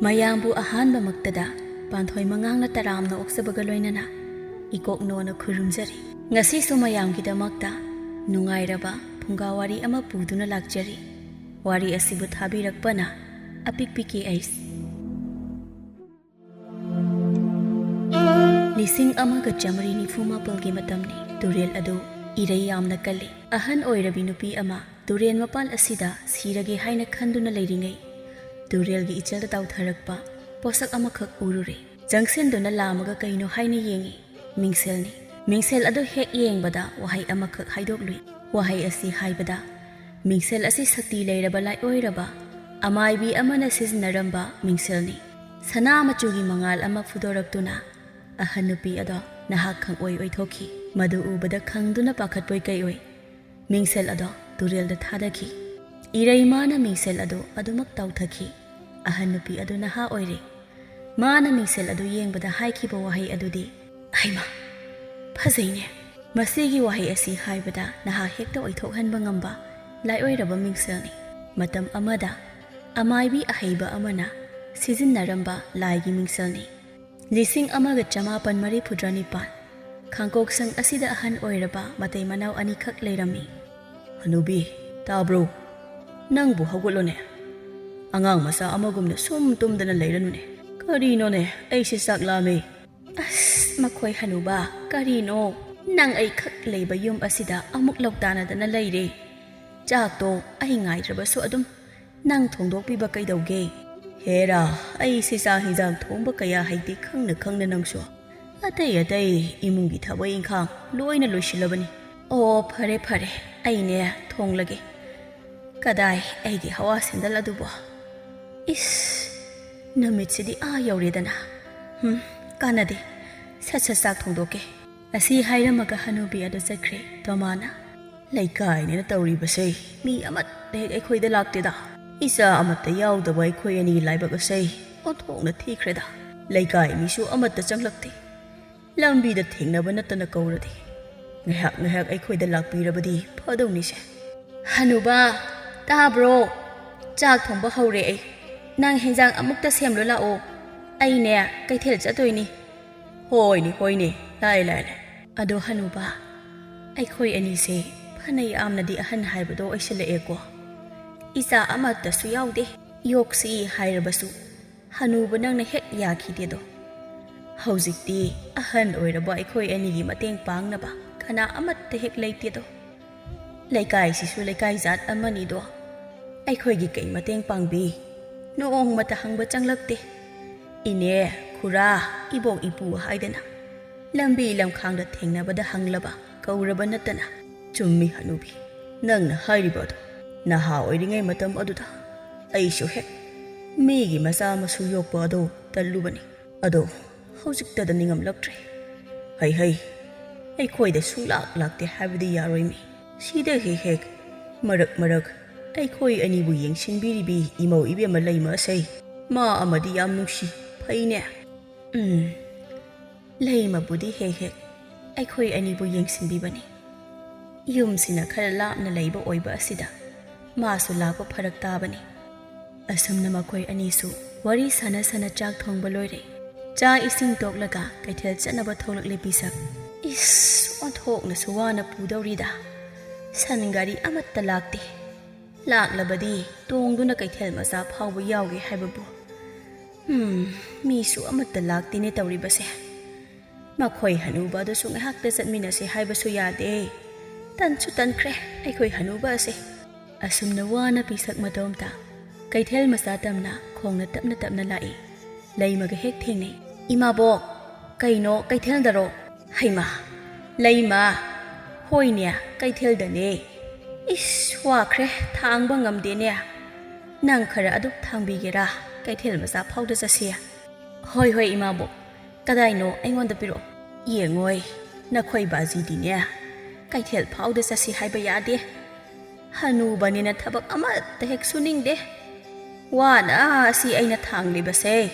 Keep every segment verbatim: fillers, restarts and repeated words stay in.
ꯃꯌꯥꯝꯕꯨ ꯑꯍꯥꯟꯕꯃꯛꯇꯗ ꯄꯥꯟꯊꯣꯏ ꯃꯉꯥꯡꯅ ꯇꯔꯥꯝꯅ ꯑꯣꯛꯆꯕꯒ ꯂꯣꯏꯅꯅ ꯏꯀꯣꯛꯅꯣꯅ ꯈꯨꯔꯨꯝꯖꯔꯤ꯫ ꯉꯁꯤꯁꯨ ꯃꯌꯥꯝꯒꯤꯗꯃꯛꯇ ꯅꯨꯡꯉꯥꯏꯔꯕ ꯐꯨꯡꯒꯥ ꯋꯥꯔꯤ ꯑꯃ ꯄꯨꯗꯨꯅ ꯂꯥꯛꯆꯔꯤ꯫ ꯋꯥꯔꯤ ꯑꯁꯤꯕꯨ ꯊꯥꯕꯤꯔꯛꯄꯅ ꯑꯄꯤꯛꯄꯤ ꯀꯦ ꯑꯩꯁ꯫ ꯂꯤꯁꯤꯡ ꯑꯃꯒ ꯆꯥꯃꯔꯤ ꯅꯤꯐꯨ ꯃꯥꯄꯜꯒꯤ ꯃꯇꯝꯅꯤ꯫ ꯇꯨꯔꯦꯜ ꯑꯗꯨ ꯏꯔꯩ ꯌꯥꯝꯅ ꯀꯜꯂꯤ꯫ ꯑꯍꯟ ꯑꯣꯏꯔꯕꯤ ꯅꯨꯄꯤ ꯑꯃ ꯇꯨꯔꯦꯜ ꯃꯄꯥꯜ ꯑꯁꯤꯗ ꯁꯤꯔꯒꯦ ꯍꯥꯏꯅ ꯈꯟꯗꯨꯅ ꯂꯩꯔꯤꯉꯩ, ꯇꯨꯔꯦꯜꯒꯤ ꯏꯆꯦꯜꯗ ꯇꯥꯎꯊꯔꯛꯄ ꯄꯣꯠꯁꯛ ꯑꯃꯈꯛ ꯎꯔꯨꯔꯦ꯫ ꯆꯪꯁꯤꯟꯗꯨꯅ ꯂꯥꯝꯃꯒ ꯀꯩꯅꯣ ꯍꯥꯏꯅ ꯌꯦꯡꯉꯤ꯫ ꯃꯤꯡꯁꯦꯜꯅꯤ꯫ ꯃꯤꯡꯁꯦꯜ ꯑꯗꯨ ꯍꯦꯛ ꯌꯦꯡꯕꯗ ꯋꯥꯍꯩ ꯑꯃꯈꯛ ꯍꯥꯏꯗꯣꯛꯂꯨꯏ꯫ ꯋꯥꯍꯩ ꯑꯁꯤ ꯍꯥꯏꯕꯗ, ꯃꯤꯡꯁꯦꯜ ꯑꯁꯤ ꯁꯛꯇꯤ ꯂꯩꯔꯕ ꯂꯥꯏꯑꯣꯏꯔꯕ ꯑꯃꯥꯏꯕꯤ ꯑꯃꯅ ꯁꯤꯖꯤꯟꯅꯔꯝꯕ ꯃꯤꯡꯁꯦꯜꯅꯤ꯫ ꯁꯅꯥ ꯃꯆꯨꯒꯤ ꯃꯉꯥꯜ ꯑꯃ ꯐꯨꯗꯣꯔꯛꯇꯨꯅ ꯑꯍꯟ ꯅꯨꯄꯤ ꯑꯗꯣ ꯅꯍꯥꯛ ꯈꯪꯑꯣꯏ ꯑꯣꯏꯊꯣꯛꯈꯤ꯫ ꯃꯗꯨ ꯎꯕꯗ ꯈꯪꯗꯨꯅ ꯄꯥꯈꯠꯄꯣꯏ ꯀꯩꯑꯣꯏ ꯃꯤꯡꯁꯦꯜ ꯑꯗꯣ ꯇꯨꯔꯦꯜꯗ ꯊꯥꯗꯈꯤ꯫ ꯏꯔꯩꯃꯥꯅ ꯃꯤꯡꯁꯦꯜ ꯑꯗꯨ ꯑꯗꯨꯃꯛ ꯇꯥꯎꯊꯈꯤ꯫ ꯑꯍꯟ ꯅꯨꯄꯤ ꯑꯗꯨ ꯅꯍꯥ ꯑꯣꯏꯔꯦ꯫ ꯃꯥꯅ ꯃꯤꯡꯁꯦꯜ ꯑꯗꯨ ꯌꯦꯡꯕꯗ ꯍꯥꯏꯈꯤꯕ ꯋꯥꯍꯩ ꯑꯗꯨꯗꯤ, "ꯍꯩꯃꯥ, ꯐꯖꯩꯅꯦ!" ꯃꯁꯤꯒꯤ ꯋꯥꯍꯩ ꯑꯁꯤ ꯍꯥꯏꯕꯗ ꯅꯍꯥ ꯍꯦꯛꯇ ꯑꯣꯏꯊꯣꯛꯍꯟꯕ ꯉꯝꯕ ꯂꯥꯏꯑꯣꯏꯔꯕ ꯃꯤꯡꯁꯦꯜꯅꯤ꯫ ꯃꯇꯝ ꯑꯃꯗ ꯑꯃꯥꯏꯕꯤ ꯑꯍꯩꯕ ꯑꯃꯅ ꯁꯤꯖꯤꯟꯅꯔꯝꯕ ꯂꯥꯏꯒꯤ ꯃꯤꯡꯁꯦꯜꯅꯤ꯫ ꯂꯤꯁꯤꯡ ꯑꯃꯒ ꯆꯃꯥꯄꯟ ꯃꯔꯤꯐꯨꯇꯔꯥ ꯅꯤꯄꯥꯟ, ꯈꯥꯡꯀꯣꯛꯁꯪ ꯑꯁꯤꯗ ꯑꯍꯟ ꯑꯣꯏꯔꯕ ꯃꯇꯩ ꯃꯅꯥꯎ ꯑꯅꯤꯈꯛ ꯂꯩꯔꯝꯃꯤ꯫ "ꯍꯅꯨꯕꯤ, ꯇꯥꯕ꯭ꯔꯣ? ꯅꯪꯕꯨ ꯍꯧꯒꯠꯂꯣꯅꯦ꯫ ꯑꯉꯥꯡ ꯃꯆꯥ ꯑꯃꯒꯨꯝꯅ ꯁꯨꯝ ꯇꯨꯝꯗꯅ ꯂꯩꯔꯅꯨꯅꯦ꯫ ꯀꯔꯤꯅꯣꯅꯦ, ꯑꯩꯁꯦ ꯆꯥꯛ ꯂꯥꯝꯃꯦ꯫" "ꯑꯁ, ꯃꯈꯣꯏ ꯍꯅꯨꯕ, ꯀꯔꯤꯅꯣ? ꯅꯪ ꯑꯩ ꯈꯛ ꯂꯩꯕ ꯌꯨꯝ ꯑꯁꯤꯗ ꯑꯃꯨꯛ ꯂꯧꯇꯥꯅꯗꯅ ꯂꯩꯔꯦ꯫ ꯆꯥꯛꯇꯣ ꯑꯩ ꯉꯥꯏꯗ꯭ꯔꯕꯁꯨ ꯑꯗꯨꯝ ꯅꯪ ꯊꯣꯡꯗꯣꯛꯄꯤꯕ ꯀꯩꯗꯧꯒꯦ?" "ꯍꯦꯔꯥ, ꯑꯩꯁꯦ ꯆꯥꯛ ꯍꯤꯟꯖꯥꯡ ꯊꯣꯡꯕ ꯀꯌꯥ ꯍꯩꯇꯦ, ꯈꯪꯅ ꯈꯪꯅ ꯅꯪꯁꯨ꯫ ꯑꯇꯩ ꯑꯇꯩ ꯏꯃꯨꯡꯒꯤ ꯊꯕꯛ ꯏꯪꯈꯥꯡ ꯂꯣꯏꯅ ꯂꯣꯏꯁꯤꯜꯂꯕꯅꯤ꯫" "ꯑꯣ, ꯐꯔꯦ ꯐꯔꯦ, ꯑꯩꯅꯦ ꯊꯣꯡꯂꯒꯦ꯫ ꯀꯗꯥꯏ ꯑꯩꯒꯤ ꯍꯋꯥ ꯁꯦꯟꯗꯜ ꯑꯗꯨꯕꯣ? ꯏꯁ, ꯅꯨꯃꯤꯠꯁꯤꯗꯤ ꯑꯥ ꯌꯧꯔꯦꯗꯅ꯫ ꯍꯨꯝ, ꯀꯥꯟꯅꯗꯦ, ꯁꯠ ꯁꯠ ꯆꯥꯛ ꯊꯣꯡꯗꯣꯛꯀꯦ꯫" ꯑꯁꯤ ꯍꯥꯏꯔꯝꯃꯒ ꯍꯅꯨꯕꯤ ꯑꯗꯨ ꯆꯠꯈ꯭ꯔꯦ꯫ ꯇꯣꯃꯥꯅ, "ꯂꯩꯀꯥꯏꯅꯦꯅ ꯇꯧꯔꯤꯕꯁꯦ, ꯃꯤ ꯑꯃꯠꯇ ꯍꯦꯛ ꯑꯩꯈꯣꯏꯗ ꯂꯥꯛꯇꯦꯗ꯫ ꯏꯆꯥ ꯑꯃꯠꯇ ꯌꯥꯎꯗꯕ ꯑꯩꯈꯣꯏ ꯑꯅꯤꯒꯤ ꯂꯥꯏꯕꯛ ꯑꯁꯦ ꯑꯣꯟꯊꯣꯛꯅ ꯊꯤꯈ꯭ꯔꯦꯗ꯫ ꯂꯩꯀꯥꯏ ꯃꯤꯁꯨ ꯑꯃꯠꯇ ꯆꯪꯂꯛꯇꯦ꯫ ꯂꯝꯕꯤꯗ ꯊꯦꯡꯅꯕ ꯅꯠꯇꯅ ꯀꯧꯔꯗꯤ ꯉꯥꯏꯍꯥꯛ ꯉꯥꯏꯍꯥꯛ ꯑꯩꯈꯣꯏꯗ ꯂꯥꯛꯄꯤꯔꯕꯗꯤ ꯐꯗꯧꯅꯤꯁꯦ꯫" "ꯍꯅꯨꯕ, ꯇꯥꯕ꯭ꯔꯣ? ꯆꯥꯛ ꯊꯣꯡꯕ ꯍꯧꯔꯦ ꯑꯩ꯫ "ꯅꯪ ꯍꯦꯟꯖꯥꯡ ꯑꯃꯨꯛꯇ ꯁꯦꯝꯂꯨ ꯂꯥꯛꯑꯣ, ꯑꯩꯅꯦ ꯀꯩꯊꯦꯜ ꯆꯠꯇꯣꯏꯅꯤ꯫" "ꯍꯣꯏꯅꯦ, ꯍꯣꯏꯅꯦ, ꯂꯥꯏ, ꯂꯥꯏ, ꯂꯥꯏ꯫" "ꯑꯗꯣ ꯍꯅꯨꯕ, ꯑꯩꯈꯣꯏ ꯑꯅꯤꯁꯦ ꯐꯅ ꯌꯥꯝꯅꯗꯤ ꯑꯍꯟ ꯍꯥꯏꯕꯗꯣ ꯑꯣꯏꯁꯤꯜꯂꯛꯑꯦꯀꯣ꯫ ꯏꯆꯥ ꯑꯃꯠꯇꯁꯨ ꯌꯥꯎꯗꯦ꯫ ꯌꯣꯛꯁꯤ ꯍꯥꯏꯔꯕꯁꯨ ꯍꯅꯨꯕ ꯅꯪꯅ ꯍꯦꯛ ꯌꯥꯈꯤꯗꯦꯗꯣ꯫ ꯍꯧꯖꯤꯛꯇꯤ ꯑꯍꯟ ꯑꯣꯏꯔꯕ ꯑꯩꯈꯣꯏ ꯑꯅꯤꯒꯤ ꯃꯇꯦꯡ ꯄꯥꯡꯅꯕ ꯀꯅꯥ ꯑꯃꯠꯇ ꯍꯦꯛ ꯂꯩꯇꯦꯗꯣ꯫ ꯂꯩꯀꯥꯏꯁꯤꯁꯨ ꯂꯩꯀꯥꯏ ꯖꯥꯠ ꯑꯃꯅꯤꯗꯣ꯫ ꯑꯩꯈꯣꯏꯒꯤ ꯀꯩ ꯃꯇꯦꯡ ꯄꯥꯡꯕꯤ? ꯅꯣꯡꯃꯇ ꯍꯪꯕ ꯆꯪꯂꯛꯇꯦ꯫ ꯏꯅꯦ, ꯈꯨꯔꯥ, ꯏꯕꯣꯛ ꯏꯄꯨ ꯍꯥꯏꯗꯅ ꯂꯝꯕꯤ ꯂꯝꯈꯥꯡꯗ ꯊꯦꯡꯅꯕꯗ ꯍꯪꯂꯕ ꯀꯧꯔꯕ ꯅꯠꯇꯅ꯫" "ꯆꯨꯝꯃꯤ ꯍꯅꯨꯕꯤ, ꯅꯪꯅ ꯍꯥꯏꯔꯤꯕ ꯑꯗꯨ꯫ ꯅꯍꯥ ꯑꯣꯏꯔꯤꯉꯩ ꯃꯇꯝ ꯑꯗꯨꯗ ꯑꯩꯁꯨ ꯍꯦꯛ ꯃꯤꯒꯤ ꯃꯆꯥ ꯃꯁꯨ ꯌꯣꯛꯄ ꯑꯗꯨ ꯇꯜꯂꯨꯕꯅꯤ꯫ ꯑꯗꯣ ꯍꯧꯖꯤꯛꯇꯗ ꯅꯤꯡꯉꯝꯂꯛꯇ꯭ꯔꯦ꯫ ꯍꯩ ꯍꯩ, ꯑꯩꯈꯣꯏꯗ ꯁꯨꯡꯂꯥꯛ ꯂꯥꯛꯇꯦ ꯍꯥꯏꯕꯗꯤ ꯌꯥꯔꯣꯏꯃꯤ꯫ ꯁꯤꯗ ꯍꯦꯛ ꯍꯦꯛ ꯃꯔꯛ ꯃꯔꯛ ꯑꯩꯈꯣꯏ ꯑꯅꯤꯕꯨ ꯌꯦꯡꯁꯤꯟꯕꯤꯔꯤꯕꯤ ꯏꯃꯧ ꯏꯕꯦꯝꯃ ꯂꯩꯃ ꯑꯁꯦ, ꯃꯥ ꯑꯃꯗꯤ ꯌꯥꯝ ꯅꯨꯡꯁꯤ, ꯐꯩꯅꯦ꯫" "ꯎꯝ, ꯂꯩꯃꯕꯨꯗꯤ ꯍꯦꯛ ꯍꯦꯛ ꯑꯩꯈꯣꯏ ꯑꯅꯤꯕꯨ ꯌꯦꯡꯁꯤꯟꯕꯤꯕꯅꯤ꯫ ꯌꯨꯝꯁꯤꯅ ꯈꯔ ꯂꯥꯞꯅ ꯂꯩꯕ ꯑꯣꯏꯕ ꯑꯁꯤꯗ ꯃꯥꯁꯨ ꯂꯥꯛꯄ ꯐꯔꯛ ꯇꯥꯕꯅꯤ꯫" ꯑꯁꯨꯝꯅ ꯃꯈꯣꯏ ꯑꯅꯤꯁꯨ ꯋꯥꯔꯤ ꯁꯥꯟꯅ ꯁꯥꯟꯅ ꯆꯥꯛ ꯊꯣꯡꯕ ꯂꯣꯏꯔꯦ꯫ ꯆꯥ ꯏꯁꯤꯡ ꯇꯣꯛꯂꯒ ꯀꯩꯊꯦꯜ ꯆꯠꯅꯕ ꯊꯣꯛꯂꯛꯂꯦ ꯄꯤꯁꯛ꯫ ꯏꯁ, ꯑꯣꯟꯊꯣꯛꯅꯁꯨ ꯋꯥꯅ ꯄꯨꯗꯧꯔꯤꯗ꯫ ꯁꯟ ꯒꯥꯔꯤ ꯑꯃꯠꯇ ꯂꯥꯛꯇꯦ꯫ ꯂꯥꯛꯂꯕꯗꯤ ꯇꯣꯡꯗꯨꯅ ꯀꯩꯊꯦꯜ ꯃꯆꯥ ꯐꯥꯎꯕ ꯌꯥꯎꯒꯦ ꯍꯥꯏꯕꯕꯨ꯫ ꯎꯝ, ꯃꯤꯁꯨ ꯑꯃꯠꯇ ꯂꯥꯛꯇꯦꯅꯦ ꯇꯧꯔꯤꯕꯁꯦ꯫ ꯃꯈꯣꯏ ꯍꯅꯨꯕ ꯑꯗꯨꯁꯨ ꯉꯥꯏꯍꯥꯛꯇ ꯆꯠꯃꯤꯟꯅꯁꯦ ꯍꯥꯏꯕꯁꯨ ꯌꯥꯗꯦ꯫ ꯇꯟꯁꯨ ꯇꯟꯈ꯭ꯔꯦ ꯑꯩꯈꯣꯏ ꯍꯅꯨꯕ ꯑꯁꯦ꯫ ꯑꯁꯨꯝꯅ ꯋꯥꯅ ꯄꯤꯁꯛ ꯃꯇꯣꯝꯇ ꯀꯩꯊꯦꯜ ꯃꯆꯥ ꯇꯝꯅ ꯈꯣꯡꯅ ꯇꯞꯅ ꯇꯞꯅ ꯂꯥꯛꯏ꯫ ꯂꯩꯃꯒ ꯍꯦꯛ ꯊꯦꯡꯅꯩ꯫ "ꯏꯃꯥꯕꯣꯛ, ꯀꯩꯅꯣ ꯀꯩꯊꯦꯜꯗꯔꯣ?" "ꯍꯩꯃꯥ, ꯂꯩꯃ, ꯍꯣꯏꯅꯦ, ꯀꯩꯊꯦꯜꯗꯅꯦ꯫ ꯏꯁ, ꯋꯥꯈ꯭ꯔꯦ, ꯊꯥꯡꯕ ꯉꯝꯗꯦꯅꯦ꯫ ꯅꯪ ꯈꯔ ꯑꯗꯨꯝ ꯊꯥꯡꯕꯤꯒꯦꯔꯥ? ꯀꯩꯊꯦꯜ ꯃꯆꯥ ꯐꯥꯎꯗ ꯆꯠꯁꯤ꯫" "ꯍꯣꯏ, ꯍꯣꯏ, ꯏꯃꯥꯕꯣꯛ, ꯀꯗꯥꯏꯅꯣ ꯑꯩꯉꯣꯟꯗ ꯄꯤꯔꯛꯑꯣ꯫" "ꯌꯦꯡꯉꯣꯏ, ꯅꯈꯣꯏ ꯕꯥꯖꯤꯗꯤꯅꯦ, ꯀꯩꯊꯦꯜ ꯐꯥꯎꯗ ꯆꯠꯁꯤ ꯍꯥꯏꯕ ꯌꯥꯗꯦ꯫ ꯍꯅꯨꯕꯅꯤꯅ ꯊꯕꯛ ꯑꯃꯠꯇ ꯍꯦꯛ ꯁꯨꯅꯤꯡꯗꯦ꯫ ꯋꯥꯅ ꯑꯁꯤ ꯑꯩꯅ ꯊꯥꯡꯂꯤꯕꯁꯦ,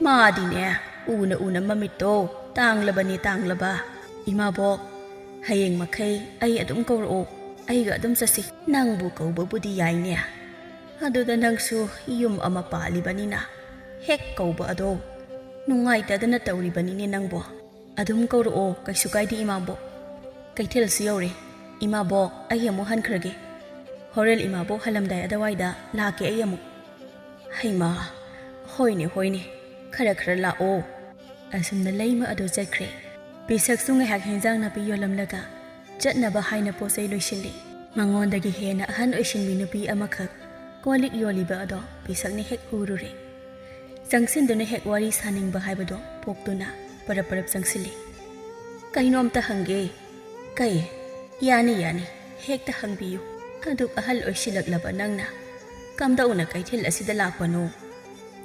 ꯃꯥꯗꯤꯅꯦ, ꯎꯅ ꯎꯅ ꯃꯃꯤꯠꯇꯣ ꯇꯥꯡꯂꯕꯅꯤ, ꯇꯥꯡꯂꯕ꯫ ꯏꯃꯥꯕꯣꯛ, ꯍꯌꯦꯡ ꯃꯈꯩ ꯑꯩ ꯑꯗꯨꯝ ꯀꯧꯔꯛꯑꯣ, ꯑꯩꯒ ꯑꯗꯨꯝ ꯆꯠꯁꯤ꯫ ꯅꯪꯕꯨ ꯀꯧꯕꯕꯨꯗꯤ ꯌꯥꯏꯅꯦ, ꯑꯗꯨꯗ ꯅꯪꯁꯨ ꯌꯨꯝ ꯑꯃ ꯄꯥꯜꯂꯤꯕꯅꯤꯅ ꯍꯦꯛ ꯀꯧꯕ ꯑꯗꯣ ꯅꯨꯡꯉꯥꯏꯇꯗꯅ ꯇꯧꯔꯤꯕꯅꯤꯅꯦ ꯅꯪꯕꯣ꯫ ꯑꯗꯨꯝ ꯀꯧꯔꯛꯑꯣ, ꯀꯩꯁꯨ ꯀꯥꯏꯗꯦ ꯏꯃꯥꯕꯣꯛ꯫ ꯀꯩꯊꯦꯜꯁꯨ ꯌꯧꯔꯦ꯫ ꯏꯃꯥꯕꯣꯛ, ꯑꯩ ꯑꯃꯨꯛ ꯍꯟꯈ꯭ꯔꯒꯦ꯫ ꯍꯣꯔꯦꯟ ꯏꯃꯥꯕꯣꯛ ꯍꯜꯂꯝꯗꯥꯏ ꯑꯗꯨꯋꯥꯏꯗ ꯂꯥꯛꯀꯦ ꯑꯩ ꯑꯃꯨꯛ꯫ ꯍꯩꯃꯥ, ꯍꯣꯏꯅꯦ ꯍꯣꯏꯅꯦ, ꯈꯔ ꯈꯔ ꯂꯥꯛꯑꯣ꯫ ꯑꯁꯨꯝꯅ ꯂꯩꯃ ꯑꯗꯨ ꯆꯠꯈ꯭ꯔꯦ꯫ ꯄꯤꯁꯛꯁꯨ ꯉꯥꯏꯍꯥꯛ ꯍꯦꯟꯖꯥꯡ ꯅꯥꯄꯤ ꯌꯣꯜꯂꯝꯂꯒ ꯆꯠꯅꯕ ꯍꯥꯏꯅ ꯄꯣꯠ ꯆꯩ ꯂꯣꯏꯁꯤꯜꯂꯤ꯫ ꯃꯉꯣꯟꯗꯒꯤ ꯍꯦꯟꯅ ꯑꯍꯟ ꯑꯣꯏꯁꯤꯟꯕꯤ ꯅꯨꯄꯤ ꯑꯃꯈꯛ ꯀꯣꯜ ꯂꯤꯛ ꯌꯣꯜꯂꯤꯕ ꯑꯗꯣ ꯄꯤꯁꯛꯅ ꯍꯦꯛ ꯎꯔꯨꯔꯦ꯫ ꯆꯪꯁꯤꯟꯗꯨꯅ ꯍꯦꯛ ꯋꯥꯔꯤ ꯁꯥꯅꯤꯡꯕ ꯍꯥꯏꯕꯗꯣ ꯄꯣꯛꯇꯨꯅ ꯄꯔꯞ ꯄꯔꯞ ꯆꯪꯁꯤꯜꯂꯤ꯫ "ꯀꯩꯅꯣꯝꯇ ꯍꯪꯒꯦ꯫ ꯀꯩ?" "ꯌꯥꯅꯤ, ꯌꯥꯅꯤ, ꯍꯦꯛꯇ ꯍꯪꯕꯤꯌꯨ꯫ ꯑꯗꯨꯛ ꯑꯍꯜ ꯑꯣꯏꯁꯤꯜꯂꯛꯂꯕ ꯅꯪꯅ ꯀꯝꯗꯧꯅ ꯀꯩꯊꯦꯜ ꯑꯁꯤꯗ ꯂꯥꯛꯄꯅꯣ?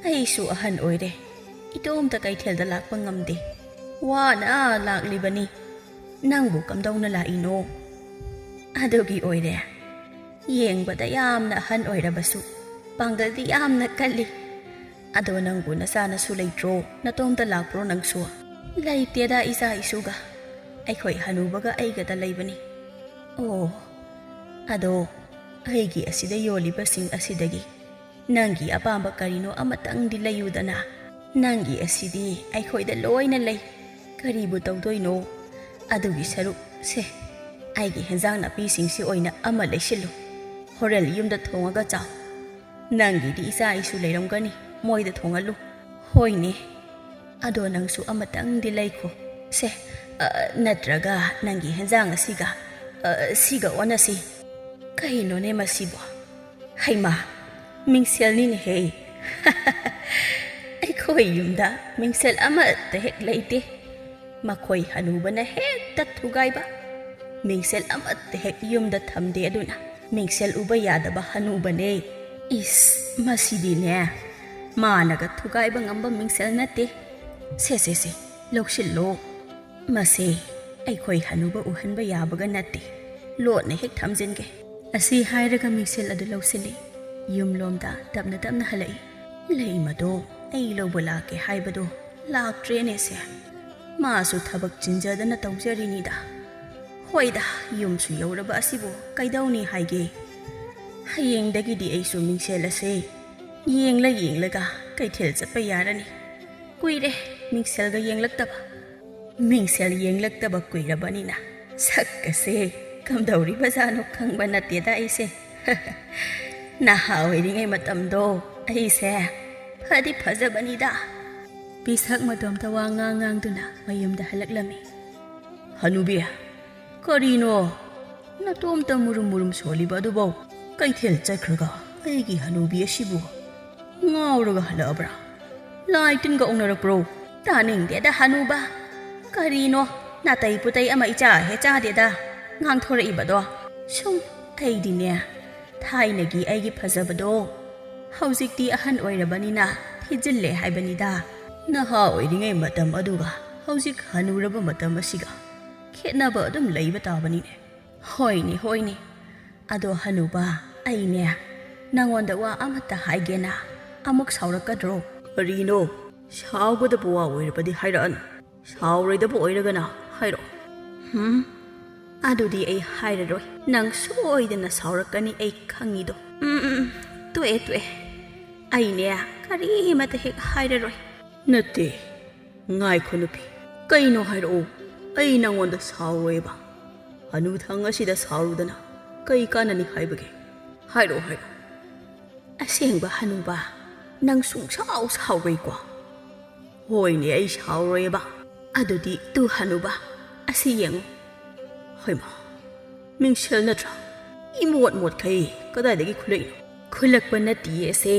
ꯑꯩꯁꯨ ꯑꯍꯟ ꯑꯣꯏꯔꯦ, ꯏꯇꯣꯝꯇ ꯀꯩꯊꯦꯜꯗ ꯂꯥꯛꯄ ꯉꯝꯗꯦ꯫ ꯋꯥꯅ ꯂꯥꯛꯂꯤꯕꯅꯤ꯫ ꯅꯪꯕꯨ ꯀꯝꯗꯧꯅ ꯂꯥꯛꯏꯅꯣ?" "ꯑꯗꯨꯒꯤ ꯑꯣꯏꯔꯦ꯫ ꯌꯦꯡꯕꯗ ꯌꯥꯝꯅ ꯑꯍꯟ ꯑꯣꯏꯔꯕꯁꯨ ꯄꯥꯡꯒꯜꯗꯤ ꯌꯥꯝꯅ ꯀꯜꯂꯤ꯫ ꯑꯗꯣ ꯅꯪꯕꯨ ꯅꯆꯥꯅꯁꯨ ꯂꯩꯇ꯭ꯔꯣ? ꯅꯇꯣꯝꯇ ꯂꯥꯛꯄ꯭ꯔꯣ ꯅꯪꯁꯨ?" "ꯂꯩꯇꯦꯗ, ꯏꯆꯥ ꯏꯁꯨꯒ꯫ ꯑꯩꯈꯣꯏ ꯍꯅꯨꯕꯒ ꯑꯩꯒꯗ ꯂꯩꯕꯅꯤ꯫" "ꯑꯣ, ꯑꯗꯣ ꯑꯩꯒꯤ ꯑꯁꯤꯗ ꯌꯣꯜꯂꯤꯕꯁꯤꯡ ꯑꯁꯤꯗꯒꯤ ꯅꯪꯒꯤ ꯑꯄꯥꯝꯕ ꯀꯔꯤꯅꯣ ꯑꯃꯇꯪꯗꯤ ꯂꯩꯌꯨꯗꯅ꯫ ꯅꯪꯒꯤ ꯑꯁꯤꯗꯤ ꯑꯩꯈꯣꯏꯗ ꯂꯣꯏꯅ ꯂꯩ꯫ ꯀꯔꯤꯕꯨ ꯇꯧꯗꯣꯏꯅꯣ? ꯑꯗꯨꯒꯤ ꯁꯔꯨꯛ, ꯁꯦ, ꯑꯩꯒꯤ ꯍꯦꯟꯖꯥꯡ ꯅꯥꯄꯤꯁꯤꯡꯁꯤ ꯑꯣꯏꯅ ꯑꯃ ꯂꯩꯁꯤꯜꯂꯨ꯫ ꯍꯣꯔꯦꯟ ꯌꯨꯝꯗ ꯊꯣꯡꯉꯒ ꯆꯥꯎ꯫ ꯅꯪꯒꯤꯗꯤ ꯏꯆꯥ ꯏꯁꯨ ꯂꯩꯔꯝꯒꯅꯤ, ꯃꯣꯏꯗ ꯊꯣꯡꯍꯜꯂꯨ꯫" "ꯍꯣꯏꯅꯦ, ꯑꯗꯣ ꯅꯪꯁꯨ ꯑꯃꯇꯪꯗꯤ ꯂꯩꯈꯣ꯫ ꯁꯦ, ꯑ, ꯅꯠꯇ꯭ꯔꯒ ꯅꯪꯒꯤ ꯍꯦꯟꯖꯥꯡ ꯑꯁꯤꯒ, ꯑ, ꯁꯤꯒ ꯑꯣꯟꯅꯁꯤ꯫" "ꯀꯩꯅꯣꯅꯦ ꯃꯁꯤꯕꯣ? ꯍꯩꯃꯥ, ꯃꯤꯡꯁꯦꯜꯅꯤꯅꯦꯍꯦ!" "ꯑꯩꯈꯣꯏ ꯌꯨꯝꯗ ꯃꯤꯡꯁꯦꯜ ꯑꯃꯠꯇ ꯍꯦꯛ ꯂꯩꯇꯦ꯫ ꯃꯈꯣꯏ ꯍꯅꯨꯕꯅ ꯍꯦꯛꯇ ꯊꯨꯒꯥꯏꯕ꯫ ꯃꯤꯡꯁꯦꯜ ꯑꯃꯠꯇ ꯍꯦꯛ ꯌꯨꯝꯗ ꯊꯝꯗꯦ, ꯑꯗꯨꯅ ꯃꯤꯡꯁꯦꯜ ꯎꯕ ꯌꯥꯗꯕ ꯍꯅꯨꯕꯅꯦ꯫" "ꯏꯁ, ꯃꯁꯤꯗꯤꯅꯦ, ꯃꯥꯅꯒ ꯊꯨꯒꯥꯏꯕ ꯉꯝꯕ ꯃꯤꯡꯁꯦꯜ ꯅꯠꯇꯦ꯫ ꯁꯦ, ꯁꯦ, ꯁꯦ, ꯂꯧꯁꯤꯜꯂꯣ꯫ ꯃꯁꯦ ꯑꯩꯈꯣꯏ ꯍꯅꯨꯕ ꯎꯍꯟꯕ ꯌꯥꯕꯒ ꯅꯠꯇꯦ꯫ ꯂꯣꯠꯅ ꯍꯦꯛ ꯊꯝꯖꯤꯟꯒꯦ꯫" ꯑꯁꯤ ꯍꯥꯏꯔꯒ ꯃꯤꯡꯁꯦꯜ ꯑꯗꯨ ꯂꯧꯁꯤꯜꯂꯤ꯫ ꯌꯨꯝꯂꯣꯝꯗ ꯇꯞꯅ ꯇꯞꯅ ꯍꯜꯂꯛꯏ꯫ "ꯂꯩꯃꯗꯣ ꯑꯩ ꯂꯧꯕ ꯂꯥꯛꯀꯦ ꯍꯥꯏꯕꯗꯣ ꯂꯥꯛꯇ꯭ꯔꯦꯅꯦ ꯁꯦ꯫ ꯃꯥꯁꯨ ꯊꯕꯛ ꯆꯤꯟꯖꯗꯅ ꯇꯧꯖꯔꯤꯅꯤꯗ꯫ ꯍꯣꯏꯗ, ꯌꯨꯝꯁꯨ ꯌꯧꯔꯕ ꯑꯁꯤꯕꯨ ꯀꯩꯗꯧꯅꯤ ꯍꯥꯏꯒꯦ? ꯍꯌꯦꯡꯗꯒꯤꯗꯤ ꯑꯩꯁꯨ ꯃꯤꯡꯁꯦꯜ ꯑꯁꯦ ꯌꯦꯡꯂ ꯌꯦꯡꯂꯒ ꯀꯩꯊꯦꯜ ꯆꯠꯄ ꯌꯥꯔꯅꯤ꯫ ꯀꯨꯏꯔꯦ ꯃꯤꯡꯁꯦꯜꯒ ꯌꯦꯡꯂꯛꯇꯕ꯫ ꯃꯤꯡꯁꯦꯜ ꯌꯦꯡꯂꯛꯇꯕ ꯀꯨꯏꯔꯕꯅꯤꯅ ꯁꯛ ꯑꯁꯦ ꯀꯝꯗꯧꯔꯤꯕꯖꯥꯠꯅꯣ ꯈꯪꯕ ꯅꯠꯇꯦꯗ ꯑꯩꯁꯦ꯫ ꯅꯍꯥ ꯑꯣꯏꯔꯤꯉꯩ ꯃꯇꯝꯗꯣ ꯑꯩꯁꯦ ꯐꯗꯤ ꯐꯖꯕꯅꯤꯗ꯫ ꯄꯤꯁꯛ ꯃꯇꯣꯝꯇ ꯋꯥ ꯉꯥꯡ ꯉꯥꯡꯗꯨꯅ ꯃꯌꯨꯝꯗ ꯍꯜꯂꯛꯂꯝꯃꯤ꯫ ꯍꯅꯨꯕꯤ, ꯀꯔꯤꯅꯣ ꯅꯇꯣꯝꯇ ꯃꯨꯔꯨꯝ ꯃꯨꯔꯨꯝ ꯁꯣꯜꯂꯤꯕ ꯑꯗꯨꯕꯣ? ꯀꯩꯊꯦꯜ ꯆꯠꯈ꯭ꯔꯒ ꯑꯩꯒꯤ ꯍꯅꯨꯕꯤ ꯑꯁꯤꯕꯨ ꯉꯥꯎꯔꯒ ꯍꯜꯂꯛꯑꯕ꯭ꯔꯥ? ꯂꯥꯏ ꯇꯤꯟꯒ ꯑꯣꯛꯅꯔꯛꯄ꯭ꯔꯣ? ꯇꯥꯅꯤꯡꯗꯦꯗ ꯍꯅꯨꯕ꯫ ꯀꯔꯤꯅꯣ ꯅꯥꯇꯩ ꯄꯨꯇꯩ ꯑꯃ ꯏꯆꯥ ꯍꯦꯛ ꯆꯥꯗꯦꯗ ꯉꯥꯡꯊꯣꯔꯛꯏꯕꯗꯣ꯫ ꯁꯨꯝ ꯑꯩꯗꯤꯅꯦ ꯊꯥꯏꯅꯒꯤ ꯑꯩꯒꯤ ꯐꯖꯕꯗꯣ ꯍꯧꯖꯤꯛꯇꯤ ꯑꯍꯟ ꯑꯣꯏꯔꯕꯅꯤꯅ ꯊꯤꯖꯤꯜꯂꯦ ꯍꯥꯏꯕꯅꯤꯗ꯫ ꯅꯍꯥ ꯑꯣꯏꯔꯤꯉꯩ ꯃꯇꯝ ꯑꯗꯨꯒ ꯍꯧꯖꯤꯛ ꯍꯅꯨꯔꯕ ꯃꯇꯝ ꯑꯁꯤꯒ ꯈꯦꯠꯅꯕ ꯑꯗꯨꯝ ꯂꯩꯕ ꯇꯥꯕꯅꯤꯅꯦ꯫ ꯍꯣꯏꯅꯦ, ꯍꯣꯏꯅꯦ꯫ ꯑꯗꯣ ꯍꯅꯨꯕ, ꯑꯩꯅꯦ ꯅꯉꯣꯟꯗ ꯋꯥ ꯑꯃꯠꯇ ꯍꯥꯏꯒꯦꯅ꯫ ꯑꯃꯨꯛ ꯁꯥꯎꯔꯛꯀꯗ꯭ꯔꯣ? ꯀꯔꯤꯅꯣ? ꯁꯥꯎꯒꯗꯕ ꯋꯥ ꯑꯣꯏꯔꯕꯗꯤ ꯍꯥꯏꯔꯛꯑꯅꯨ꯫ ꯁꯥꯎꯔꯣꯏꯗꯕ ꯑꯣꯏꯔꯒꯅ ꯍꯥꯏꯔꯛꯑꯣ꯫ ꯍꯨꯝ? ꯑꯗꯨꯗꯤ ꯑꯩ ꯍꯥꯏꯔꯔꯣꯏ꯫ ꯅꯪ ꯁꯣꯏꯗꯅ ꯁꯥꯎꯔꯛꯀꯅꯤ, ꯑꯩ ꯈꯪꯉꯤꯗꯣ꯫ ꯎꯝ, ꯎꯝ, ꯎꯝ꯫ ꯇꯣꯛꯑꯦ, ꯇꯣꯛꯑꯦ꯫ ꯑꯩꯅꯦ ꯀꯔꯤꯃꯠꯇ ꯍꯦꯛ ꯍꯥꯏꯔꯔꯣꯏ꯫ ꯅꯠꯇꯦ, ꯉꯥꯏꯈꯣ ꯅꯨꯄꯤ꯫ ꯀꯩꯅꯣ ꯍꯥꯏꯔꯛꯑꯣ꯫ ꯑꯩ ꯅꯉꯣꯟꯗ ꯁꯥꯎꯔꯣꯏꯕ꯫ ꯍꯅꯨꯊꯪ ꯑꯁꯤꯗ ꯁꯥꯎꯔꯨꯗꯅ ꯀꯩ ꯀꯥꯟꯅꯅꯤ ꯍꯥꯏꯕꯒꯦ? ꯍꯥꯏꯔꯛꯑꯣ, ꯍꯥꯏꯔꯛꯑꯣ꯫ ꯑꯁꯦꯡꯕ ꯍꯅꯨꯕ, ꯅꯪ ꯁꯨꯡꯁꯥꯎ ꯁꯥꯎꯔꯣꯏꯀꯣ? ꯍꯣꯏꯅꯦ, ꯑꯩ ꯁꯥꯎꯔꯣꯏꯕ꯫ ꯑꯗꯨꯗꯤ ꯇꯨ ꯍꯅꯨꯕ, ꯑꯁꯤ ꯌꯦꯡꯉꯨ꯫ ꯍꯣꯏꯃ, ꯃꯤꯡꯁꯦꯜ ꯅꯠꯇ꯭ꯔꯥ? ꯏꯃꯣꯠ ꯃꯣꯠꯈꯩ ꯀꯗꯥꯏꯗꯒꯤ ꯈꯨꯜꯂꯛꯏꯅꯣ? ꯈꯨꯜꯂꯛꯄ ꯅꯠꯇꯤꯌꯦ ꯑꯁꯦ꯫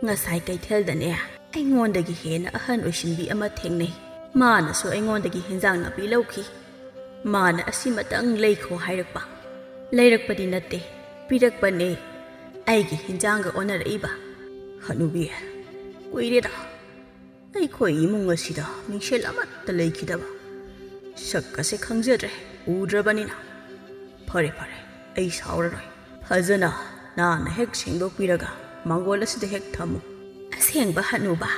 ꯉꯁꯥꯏ ꯀꯩꯊꯦꯜꯗꯅꯦ ꯑꯩꯉꯣꯟꯗꯒꯤ ꯍꯦꯟꯅ ꯑꯍꯟ ꯑꯣꯏꯁꯤꯟꯕꯤ ꯑꯃ ꯊꯦꯡꯅꯩ꯫ ꯃꯥꯅꯁꯨ ꯑꯩꯉꯣꯟꯗꯒꯤ ꯍꯦꯟꯖꯥꯡ ꯅꯥꯄꯤ ꯂꯧꯈꯤ꯫ ꯃꯥꯅ ꯑꯁꯤꯃꯇꯪ ꯂꯩꯈꯣ ꯍꯥꯏꯔꯛꯄ꯫ ꯂꯩꯔꯛꯄꯗꯤ ꯅꯠꯇꯦ, ꯄꯤꯔꯛꯄꯅꯦ꯫ ꯑꯩꯒꯤ ꯍꯦꯟꯖꯥꯡꯒ ꯑꯣꯟꯅꯔꯛꯏꯕ꯫ ꯍꯅꯨꯕꯤ, ꯀꯨꯏꯔꯦꯗ ꯑꯩꯈꯣꯏ ꯏꯃꯨꯡ ꯑꯁꯤꯗ ꯃꯤꯡꯁꯦꯜ ꯑꯃꯠꯇ ꯂꯩꯈꯤꯗꯕ꯫ ꯁꯛ ꯑꯁꯦ ꯈꯪꯖꯗ꯭ꯔꯦ, ꯎꯗ꯭ꯔꯕꯅꯤꯅ꯫ ꯐꯔꯦ, ꯐꯔꯦ, ꯑꯩ ꯁꯥꯎꯔꯔꯣꯏ꯫ ꯐꯖꯅ ꯅꯥꯟꯅ ꯍꯦꯛ ꯁꯦꯡꯗꯣꯛꯄꯤꯔꯒ ꯃꯥꯡꯒꯣꯜ ꯑꯁꯤꯗ ꯍꯦꯛ ꯊꯝꯃꯨ꯫ ꯑꯁꯦꯡꯕ ꯍꯅꯨꯕ,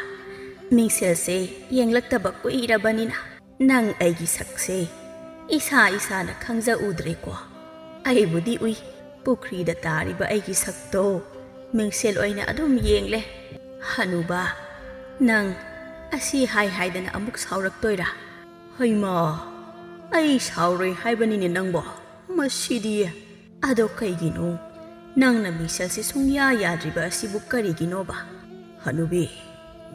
ꯃꯤꯡꯁꯦꯜꯁꯦ ꯌꯦꯡꯂꯛꯇꯕ ꯀꯨꯏꯔꯕꯅꯤꯅ ꯅꯪ ꯑꯩꯒꯤ ꯁꯛꯁꯦ ꯏꯁꯥ ꯏꯁꯥꯅ ꯈꯪꯖ ꯎꯗ꯭ꯔꯦꯀꯣ꯫ ꯑꯩꯕꯨꯗꯤ ꯎꯏ, ꯄꯨꯈ꯭ꯔꯤꯗ ꯇꯥꯔꯤꯕ ꯑꯩꯒꯤ ꯁꯛꯇꯣ ꯃꯤꯡꯁꯦꯜ ꯑꯣꯏꯅ ꯑꯗꯨꯝ ꯌꯦꯡꯂꯦ꯫ "ꯍꯅꯨꯕ, ꯅꯪ ꯑꯁꯤ ꯍꯥꯏ ꯍꯥꯏꯗꯅ ꯑꯃꯨꯛ ꯁꯥꯎꯔꯛꯇꯣꯏꯔꯥ?" "ꯍꯩꯃꯥ, ꯑꯩ ꯁꯥꯎꯔꯣꯏ ꯍꯥꯏꯕꯅꯤꯅꯦ ꯅꯪꯕꯣ꯫ ꯃꯁꯤꯗꯤ꯫ ꯑꯗꯣ ꯀꯩꯒꯤꯅꯣ ꯅꯪꯅ ꯃꯤꯡꯁꯦꯜꯁꯦ ꯁꯨꯡꯌꯥ ꯌꯥꯗ꯭ꯔꯤꯕ ꯑꯁꯤꯕꯨ ꯀꯔꯤꯒꯤꯅꯣꯕ?" "ꯍꯅꯨꯕꯤ,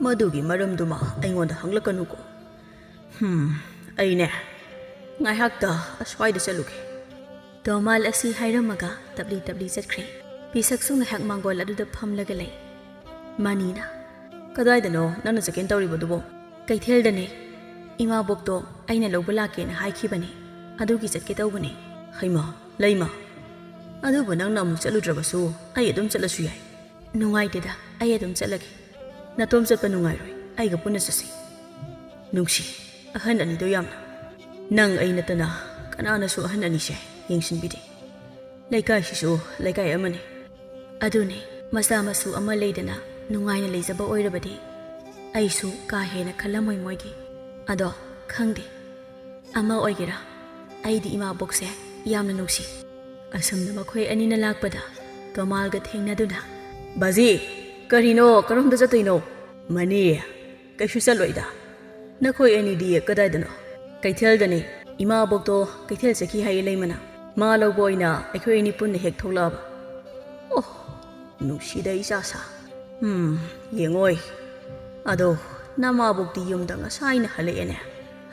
ꯃꯗꯨꯒꯤ ꯃꯔꯝꯗꯨꯃ ꯑꯩꯉꯣꯟꯗ ꯍꯪꯂꯛꯀꯅꯨꯀꯣ꯫ ꯍꯝ, ꯑꯩꯅꯦ, ꯉꯥꯏꯍꯥꯛꯇ ꯑꯁ꯭ꯋꯥꯏꯗ ꯆꯠꯂꯨꯒꯦ꯫" ꯇꯣꯃꯥꯜ ꯑꯁꯤ ꯍꯥꯏꯔꯝꯃꯒ ꯇꯞꯂꯤ ꯇꯞꯂꯤ ꯆꯠꯈ꯭ꯔꯦ꯫ ꯄꯤꯁꯛꯁꯨ ꯉꯥꯏꯍꯥꯛ ꯃꯥꯡꯒꯣꯜ ꯑꯗꯨꯗ ꯐꯝꯂꯒ ꯂꯩ꯫ ꯃꯅꯤꯅ, "ꯀꯗꯥꯏꯗꯅꯣ ꯅꯪꯅ ꯆꯠꯀꯦꯅ ꯇꯧꯔꯤꯕꯗꯨꯕꯣ?" "ꯀꯩꯊꯦꯜꯗꯅꯦ꯫ ꯏꯃꯥꯕꯣꯛꯇꯣ ꯑꯩꯅ ꯂꯧꯕ ꯂꯥꯛꯀꯦꯅ ꯍꯥꯏꯈꯤꯕꯅꯦ꯫ ꯑꯗꯨꯒꯤ ꯆꯠꯀꯦ ꯇꯧꯕꯅꯦ꯫" "ꯍꯩꯃꯥ, ꯂꯩꯃ꯫ ꯑꯗꯨꯕꯨ ꯅꯪꯅ ꯑꯃꯨꯛ ꯆꯠꯂꯨꯗ꯭ꯔꯕꯁꯨ ꯑꯩ ꯑꯗꯨꯝ ꯆꯠꯂꯁꯨ ꯌꯥꯏ꯫" "ꯅꯨꯡꯉꯥꯏꯇꯦꯗ, ꯑꯩ ꯑꯗꯨꯝ ꯆꯠꯂꯒꯦ꯫ ꯅꯇꯣꯝ ꯆꯠꯄ ꯅꯨꯡꯉꯥꯏꯔꯣꯏ, ꯑꯩꯒ ꯄꯨꯟꯅ ꯆꯠꯁꯤ꯫" "ꯅꯨꯡꯁꯤ, ꯑꯍꯟ ꯑꯅꯤꯗꯣ ꯌꯥꯝꯅ꯫ ꯅꯪ ꯑꯩ ꯅꯠꯇꯅ ꯀꯅꯥꯅꯁꯨ ꯑꯍꯟ ꯑꯅꯤꯁꯦ ꯌꯦꯡꯁꯤꯟꯕꯤꯗꯦ꯫ ꯂꯩꯀꯥꯏꯁꯤꯁꯨ ꯂꯩꯀꯥꯏ ꯑꯃꯅꯤ꯫" "ꯑꯗꯨꯅꯦ, ꯃꯆꯥ ꯃꯁꯨ ꯑꯃ ꯂꯩꯗꯅ ꯅꯨꯡꯉꯥꯏꯅ ꯂꯩꯖꯕ ꯑꯣꯏꯔꯕꯗꯤ ꯑꯩꯁꯨ ꯀꯥ ꯍꯦꯟꯅ ꯈꯜꯂꯝꯃꯣꯏ ꯃꯣꯏꯒꯤ꯫ ꯑꯗꯣ ꯈꯪꯗꯦ, ꯑꯃ ꯑꯣꯏꯒꯦꯔꯥ, ꯑꯩꯗꯤ ꯏꯃꯥꯕꯣꯛꯁꯦ ꯌꯥꯝꯅ ꯅꯨꯡꯁꯤ꯫" ꯑꯁꯨꯝꯅ ꯃꯈꯣꯏ ꯑꯅꯤꯅ ꯂꯥꯛꯄꯗ ꯇꯣꯃꯥꯜꯒ ꯊꯦꯡꯅꯗꯨꯅ, "ꯕꯥꯖꯤ, ꯀꯔꯤꯅꯣ? ꯀꯔꯣꯝꯗ ꯆꯠꯇꯣꯏꯅꯣ?" "ꯃꯅꯤ, ꯀꯩꯁꯨ ꯆꯠꯂꯣꯏꯗ꯫ ꯅꯈꯣꯏ ꯑꯅꯤꯗꯤ ꯀꯗꯥꯏꯗꯅꯣ?" "ꯀꯩꯊꯦꯜꯗꯅꯤ꯫ ꯏꯃꯥꯕꯣꯛꯇꯣ ꯀꯩꯊꯦꯜ ꯆꯠꯈꯤ ꯍꯥꯏꯌꯦ ꯂꯩꯃꯅ꯫ ꯃꯥ ꯂꯧꯕ ꯑꯣꯏꯅ ꯑꯩꯈꯣꯏ ꯑꯅꯤ ꯄꯨꯟꯅ ꯍꯦꯛ ꯊꯣꯛꯂꯛꯑꯕ꯫" "ꯑꯣ, ꯅꯨꯡꯁꯤꯗ ꯏꯆꯥ ꯁꯥ꯫ ꯎꯝ, ꯌꯦꯡꯉꯣꯏ꯫ ꯑꯗꯣ ꯅꯃꯥꯕꯣꯛꯇꯤ ꯌꯨꯝꯗ ꯉꯁꯥꯏꯅ ꯍꯜꯂꯛꯑꯦꯅꯦ꯫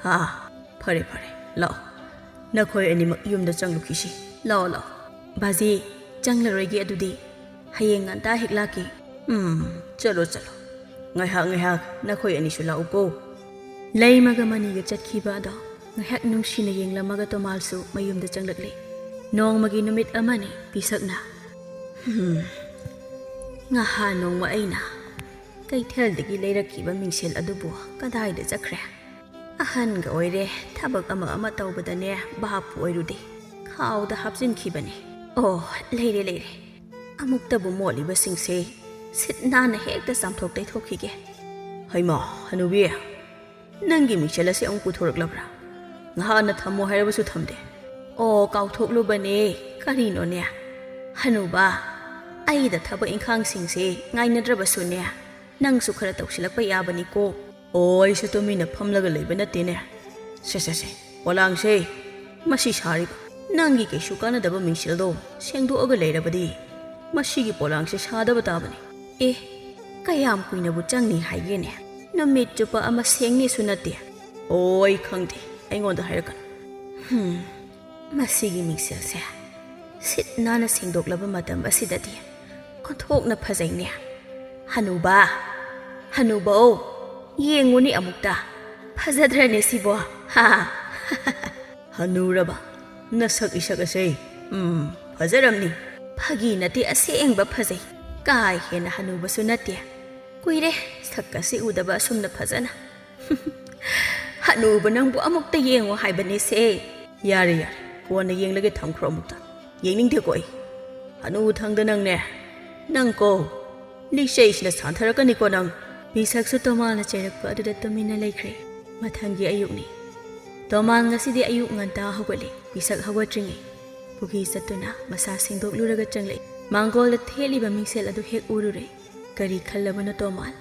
ꯍꯥ, ꯐꯔꯦ, ꯐꯔꯦ, ꯂꯥꯛꯑꯣ꯫ ꯅꯈꯣꯏ ꯑꯅꯤꯃꯛ ꯌꯨꯝꯗ ꯆꯪꯂꯨꯈꯤꯁꯤ꯫ ꯂꯥꯛꯑꯣ, ꯂꯥꯛꯑꯣ꯫" "ꯕꯥꯖꯤ, ꯆꯪꯂꯔꯣꯏꯒꯦ ꯑꯗꯨꯗꯤ꯫ ꯍꯌꯦꯡ ꯉꯟꯇꯥ ꯍꯦꯛ ꯂꯥꯛꯀꯦ꯫" "ꯎꯝ, ꯆꯠꯂꯣ, ꯆꯠꯂꯣ꯫ ꯉꯥꯏꯍꯥꯛ ꯉꯥꯏꯍꯥꯛ ꯅꯈꯣꯏ ꯑꯅꯤꯁꯨ ꯂꯥꯛꯎꯀꯣ꯫" ꯂꯩꯃꯒ ꯃꯅꯤꯒ ꯆꯠꯈꯤꯕ ꯑꯗꯣ ꯉꯥꯏꯍꯥꯛ ꯅꯨꯡꯁꯤꯅ ꯌꯦꯡꯂꯝꯃꯒ ꯇꯣꯃꯥꯜꯁꯨ ꯃꯌꯨꯝꯗ ꯆꯪꯂꯛꯂꯦ꯫ ꯅꯣꯡꯃꯒꯤ ꯅꯨꯃꯤꯠ ꯑꯃꯅꯤ ꯄꯤꯁꯛꯅ, "ꯍꯝ, ꯉꯍꯥꯟ ꯅꯣꯡꯃ ꯑꯩꯅ ꯀꯩꯊꯦꯜꯗꯒꯤ ꯂꯩꯔꯛꯈꯤꯕ ꯃꯤꯡꯁꯦꯜ ꯑꯗꯨꯕꯨ ꯀꯗꯥꯏꯗ ꯆꯠꯈ꯭ꯔꯦ? ꯑꯍꯟꯒ ꯑꯣꯏꯔꯦ, ꯊꯕꯛ ꯑꯃ ꯑꯃ ꯇꯧꯕꯗꯅꯦ ꯚꯥꯞꯄꯨ ꯑꯣꯏꯔꯨꯗꯦ꯫ ꯈꯥꯎꯗ ꯍꯥꯞꯆꯤꯟꯈꯤꯕꯅꯦ꯫ ꯑꯣ, ꯂꯩꯔꯦ, ꯂꯩꯔꯦ꯫ ꯑꯃꯨꯛꯇꯕꯨ ꯃꯣꯠꯂꯤꯕꯁꯤꯡꯁꯦ ꯁꯤꯠ ꯅꯥꯟꯅ ꯍꯦꯛꯇ ꯆꯥꯝꯊꯣꯛ ꯇꯩꯊꯣꯛꯈꯤꯒꯦ꯫" "ꯍꯩꯃꯥ, ꯍꯅꯨꯕꯤ, ꯅꯪꯒꯤ ꯃꯤꯡꯁꯦꯜ ꯑꯁꯤ ꯑꯃꯨꯛ ꯄꯨꯊꯣꯔꯛꯂꯕ꯭ꯔꯥ? ꯉꯍꯥꯟꯅ ꯊꯝꯃꯣ ꯍꯥꯏꯔꯕꯁꯨ ꯊꯝꯗꯦ꯫" "ꯑꯣ, ꯀꯥꯎꯊꯣꯛꯂꯨꯕꯅꯦ꯫ ꯀꯔꯤꯅꯣꯅꯦ? "ꯍꯅꯨꯕ, ꯑꯩꯗ ꯊꯕꯛ ꯏꯪꯈꯥꯡꯁꯤꯡꯁꯦ ꯉꯥꯏꯅꯗ꯭ꯔꯕꯁꯨꯅꯦ, ꯅꯪꯁꯨ ꯈꯔ ꯇꯧꯁꯤꯜꯂꯛꯄ ꯌꯥꯕꯅꯤꯀꯣ꯫" "ꯑꯣ, ꯑꯩꯁꯨ ꯇꯨꯃꯤꯟꯅ ꯐꯝꯂꯒ ꯂꯩꯕ ꯅꯠꯇꯦꯅꯦ꯫ ꯁꯦ, ꯁꯦ, ꯁꯦ, ꯄꯣꯂꯥꯡꯁꯦ, ꯃꯁꯤ ꯁꯥꯔꯤꯕ ꯅꯪꯒꯤ ꯀꯩꯁꯨ ꯀꯥꯟꯅꯗꯕ ꯃꯤꯡꯁꯦꯜꯗꯣ ꯁꯦꯡꯗꯣꯛꯑꯒ ꯂꯩꯔꯕꯗꯤ ꯃꯁꯤꯒꯤ ꯄꯣꯂꯥꯡꯁꯦ ꯁꯥꯗꯕ ꯇꯥꯕꯅꯤ꯫ ꯑꯦ, ꯀꯌꯥꯝ ꯀꯨꯏꯅꯕꯨ ꯆꯪꯅꯤ ꯍꯥꯏꯒꯦꯅꯦ? ꯅꯨꯃꯤꯠ ꯆꯨꯞꯄ ꯑꯃ ꯁꯦꯡꯅꯤꯁꯨ ꯅꯠꯇꯦ꯫" "ꯑꯣ, ꯑꯩ ꯈꯪꯗꯦ, ꯑꯩꯉꯣꯟꯗ ꯍꯥꯏꯔꯛꯀꯅꯨ꯫" ꯍꯝ, ꯃꯁꯤꯒꯤ ꯃꯤꯡꯁꯦꯜꯁꯦ ꯁꯤꯠ ꯅꯥꯟꯅ ꯁꯦꯡꯗꯣꯛꯂꯕ ꯃꯇꯝ ꯑꯁꯤꯗꯗꯤ ꯑꯣꯟꯊꯣꯛꯅ ꯐꯖꯩꯅꯦ꯫ "ꯍꯅꯨꯕ, ꯍꯅꯨꯕꯧ, ꯌꯦꯡꯉꯨꯅꯦ ꯑꯃꯨꯛꯇ, ꯐꯖꯗ꯭ꯔꯅꯦ ꯁꯤꯕꯣ?" ꯍꯥ꯫ "ꯍꯅꯨꯔꯕ ꯅꯁꯛ ꯏꯁꯛ ꯑꯁꯦ, ꯎꯝ, ꯐꯖꯔꯝꯅꯤ꯫" "ꯐꯥꯒꯤ ꯅꯠꯇꯦ, ꯑꯁꯦꯡꯕ ꯐꯖꯩ꯫ ꯀꯥ ꯍꯦꯟꯅ ꯍꯅꯨꯕꯁꯨ ꯅꯠꯇꯦ꯫ ꯀꯨꯏꯔꯦ ꯁꯛꯀꯁꯤ ꯎꯗꯕ ꯑꯁꯨꯝꯅ ꯐꯖꯅ꯫" "ꯍꯅꯨꯕ ꯅꯪꯕꯨ ꯑꯃꯨꯛꯇ ꯌꯦꯡꯉꯣ ꯍꯥꯏꯕꯅꯦꯁꯦ꯫" "ꯌꯥꯔꯦ, ꯌꯥꯔꯦ, ꯀꯣꯟꯅ ꯌꯦꯡꯂꯒꯦ, ꯊꯝꯈ꯭ꯔꯣ ꯑꯃꯨꯛꯇ꯫ ꯌꯦꯡꯅꯤꯡꯗꯦꯀꯣ ꯑꯩ꯫ ꯍꯅꯨ ꯊꯪꯗ ꯅꯪꯅꯦ, ꯅꯪ ꯀꯣ, ꯂꯤꯆꯩꯁꯤꯅ ꯁꯥꯟꯊꯔꯛꯀꯅꯤꯀꯣ ꯅꯪ꯫" ꯄꯤꯁꯛꯁꯨ ꯇꯣꯃꯥꯜꯅ ꯆꯩꯔꯛꯄ ꯑꯗꯨꯗ ꯇꯨꯃꯤꯟꯅ ꯂꯩꯈ꯭ꯔꯦ꯫ ꯃꯊꯪꯒꯤ ꯑꯌꯨꯛꯅꯤ꯫ ꯇꯣꯃꯥꯜ ꯉꯁꯤꯗꯤ ꯑꯌꯨꯛ ꯉꯟꯇꯥ ꯍꯧꯒꯠꯂꯦ꯫ ꯄꯤꯁꯛ ꯍꯧꯒꯠꯇ꯭ꯔꯤꯉꯩ ꯄꯨꯈ꯭ꯔꯤ ꯆꯠꯇꯨꯅ ꯃꯁꯥ ꯁꯦꯡꯗꯣꯛꯂꯨꯔꯒ ꯆꯪꯂꯛꯏ꯫ ꯃꯥꯡꯒꯣꯜꯗ ꯊꯦꯠꯂꯤꯕ ꯃꯤꯡꯁꯦꯜ ꯑꯗꯨ ꯍꯦꯛ ꯎꯔꯨꯔꯦ꯫ ꯀꯔꯤ ꯈꯜꯂꯕꯅꯣ ꯇꯣꯃꯥꯜ?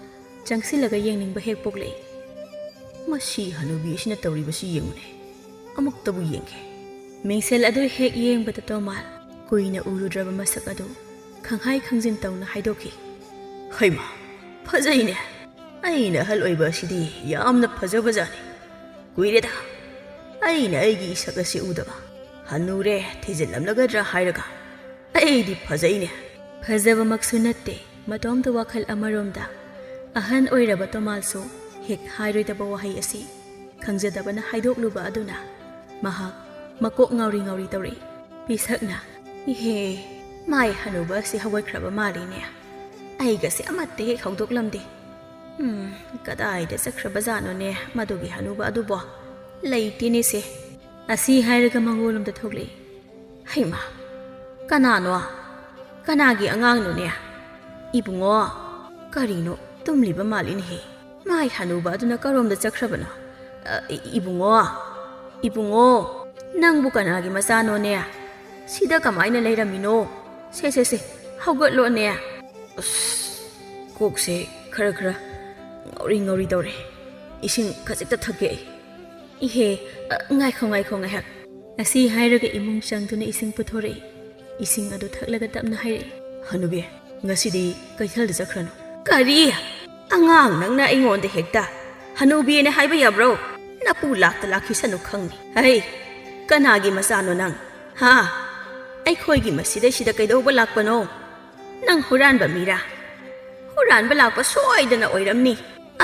ꯆꯪꯁꯤꯜꯂꯒ ꯌꯦꯡꯅꯤꯡꯕ ꯍꯦꯛ ꯄꯣꯛꯂꯛꯏ꯫ "ꯃꯁꯤ ꯍꯅꯨꯕꯤ ꯑꯁꯤꯅ ꯇꯧꯔꯤꯕꯁꯤ ꯌꯦꯡꯉꯨꯅꯦ꯫ ꯑꯃꯨꯛꯇꯕꯨ ꯌꯦꯡꯒꯦ꯫" ꯃꯤꯡꯁꯦꯜ ꯑꯗꯨ ꯍꯦꯛ ꯌꯦꯡꯕꯗ ꯇꯣꯃꯥꯜ ꯀꯨꯏꯅ ꯎꯔꯨꯗ꯭ꯔꯕ ꯃꯁꯛ ꯑꯗꯨ ꯈꯪꯍꯥꯏ ꯈꯪꯖꯤꯟ ꯇꯧꯅ ꯍꯥꯏꯗꯣꯛꯈꯤ꯫ "ꯍꯩꯃꯥ, ꯐꯖꯩꯅꯦ꯫ ꯑꯩꯅ ꯑꯍꯜ ꯑꯣꯏꯕ ꯑꯁꯤꯗꯤ ꯌꯥꯝꯅ ꯐꯖꯕꯖꯥꯠꯅꯤ꯫ ꯀꯨꯏꯔꯦꯗ ꯑꯩꯅ ꯑꯩꯒꯤ ꯏꯁꯛ ꯑꯁꯤ ꯎꯗꯕ꯫ ꯍꯟꯅꯨꯔꯦ, ꯊꯤꯖꯤꯜꯂꯝꯂꯒꯗ꯭ꯔꯥ ꯍꯥꯏꯔꯒ꯫ ꯑꯩꯗꯤ ꯐꯖꯩꯅꯦ꯫" ꯐꯖꯕꯃꯛꯁꯨ ꯅꯠꯇꯦ, ꯃꯇꯣꯝꯇ ꯋꯥꯈꯜ ꯑꯃꯔꯣꯝꯗ ꯑꯍꯟ ꯑꯣꯏꯔꯕ ꯇꯣꯃꯥꯜꯁꯨ ꯍꯦꯛ ꯍꯥꯏꯔꯣꯏꯗꯕ ꯋꯥꯍꯩ ꯑꯁꯤ ꯈꯪꯖꯗꯕꯅ ꯍꯥꯏꯗꯣꯛꯂꯨꯕ ꯑꯗꯨꯅ ꯃꯍꯥꯛ ꯃꯀꯣꯛ ꯉꯥꯎꯔꯤ ꯉꯥꯎꯔꯤ ꯇꯧꯔꯛꯏ꯫ ꯄꯤꯁꯛꯅ, "ꯏꯍꯦ, ꯃꯥꯏ ꯍꯅꯨꯕ ꯑꯁꯤ ꯍꯧꯒꯠꯈ꯭ꯔꯕ ꯃꯥꯜꯂꯤꯅꯦ꯫ ꯑꯩꯒꯁꯦ ꯑꯃꯠꯇ ꯍꯦꯛ ꯍꯧꯗꯣꯛꯂꯝꯗꯦ꯫ ꯎꯝ, ꯀꯗꯥꯏꯗ ꯆꯠꯈ꯭ꯔꯕꯖꯥꯠꯅꯣꯅꯦ ꯃꯗꯨꯒꯤ ꯍꯅꯨꯕ ꯑꯗꯨꯕꯣ? ꯂꯩꯇꯦꯅꯦꯁꯦ꯫" ꯑꯁꯤ ꯍꯥꯏꯔꯒ ꯃꯉꯣꯟꯂꯣꯝꯗ ꯊꯣꯛꯂꯛꯏ꯫ "ꯍꯩꯃꯥ, ꯀꯅꯥꯅꯣ? ꯀꯅꯥꯒꯤ ꯑꯉꯥꯡꯅꯣꯅꯦ? ꯏꯕꯨꯡꯉꯣ, ꯀꯔꯤꯅꯣ, ꯇꯨꯝꯂꯤꯕ ꯃꯥꯜꯂꯤꯅꯦꯍꯦ꯫ ꯃꯥꯏ ꯍꯅꯨꯕ ꯑꯗꯨꯅ ꯀꯔꯣꯝꯗ ꯆꯠꯈ꯭ꯔꯕꯅꯣ? ꯑ, ꯏ-, ꯏꯕꯨꯡꯉꯣ, ꯏꯕꯨꯡꯉꯣ, ꯅꯪꯕꯨ ꯀꯅꯥꯒꯤ ꯃꯆꯥꯅꯣꯅꯦ? ꯁꯤꯗ ꯀꯃꯥꯏꯅ ꯂꯩꯔꯝꯃꯤꯅꯣ?" ꯁꯦ, ꯁꯦ, ꯁꯦ, ꯍꯧꯒꯠꯂꯣꯅꯦ꯫ ꯑꯁ, ꯀꯣꯛꯁꯦ ꯈꯔ ꯈꯔ ꯉꯥꯎꯔꯤ ꯉꯥꯎꯔꯤ ꯇꯧꯔꯦ꯫ ꯏꯁꯤꯡ ꯈꯖꯤꯛꯇ ꯊꯛꯀꯦ ꯑꯩ꯫ ꯏꯍꯦ, ꯑ, ꯉꯥꯏꯈꯣ, ꯉꯥꯏꯈꯣ ꯉꯥꯏꯍꯥꯛ꯫ ꯑꯁꯤ ꯍꯥꯏꯔꯒ ꯏꯃꯨꯡ ꯆꯪꯗꯨꯅ ꯏꯁꯤꯡ ꯄꯨꯊꯣꯔꯛꯏ꯫ ꯏꯁꯤꯡ ꯑꯗꯨ ꯊꯛꯂꯒ ꯇꯞꯅ ꯍꯥꯏꯔꯛꯏ꯫ "ꯍꯅꯨꯕꯤ, ꯉꯁꯤꯗꯤ ꯀꯩꯊꯦꯜꯗ ꯆꯠꯈ꯭ꯔꯅꯨ꯫" "ꯀꯔꯤ? ꯑꯉꯥꯡ ꯅꯪꯅ ꯑꯩꯉꯣꯟꯗ ꯍꯦꯛꯇ ꯍꯅꯨꯕꯤꯅꯦ ꯍꯥꯏꯕ ꯌꯥꯕ꯭ꯔꯣ? ꯅꯄꯨ ꯂꯥꯛꯇ ꯂꯥꯛꯈꯤꯁꯅꯨ ꯈꯪꯅꯤ꯫ ꯍꯩ, ꯀꯅꯥꯒꯤ ꯃꯆꯥꯅꯣ ꯅꯪ? ꯍꯥ? ꯑꯩꯈꯣꯏꯒꯤ ꯃꯁꯤꯗꯩꯁꯤꯗ ꯀꯩꯗꯧꯕ ꯂꯥꯛꯄꯅꯣ? ꯅꯪ ꯍꯨꯔꯥꯟꯕ ꯃꯤꯔꯥ? ꯍꯨꯔꯥꯟꯕ ꯂꯥꯛꯄ ꯁꯣꯏꯗꯅ ꯑꯣꯏꯔꯝꯅꯤ꯫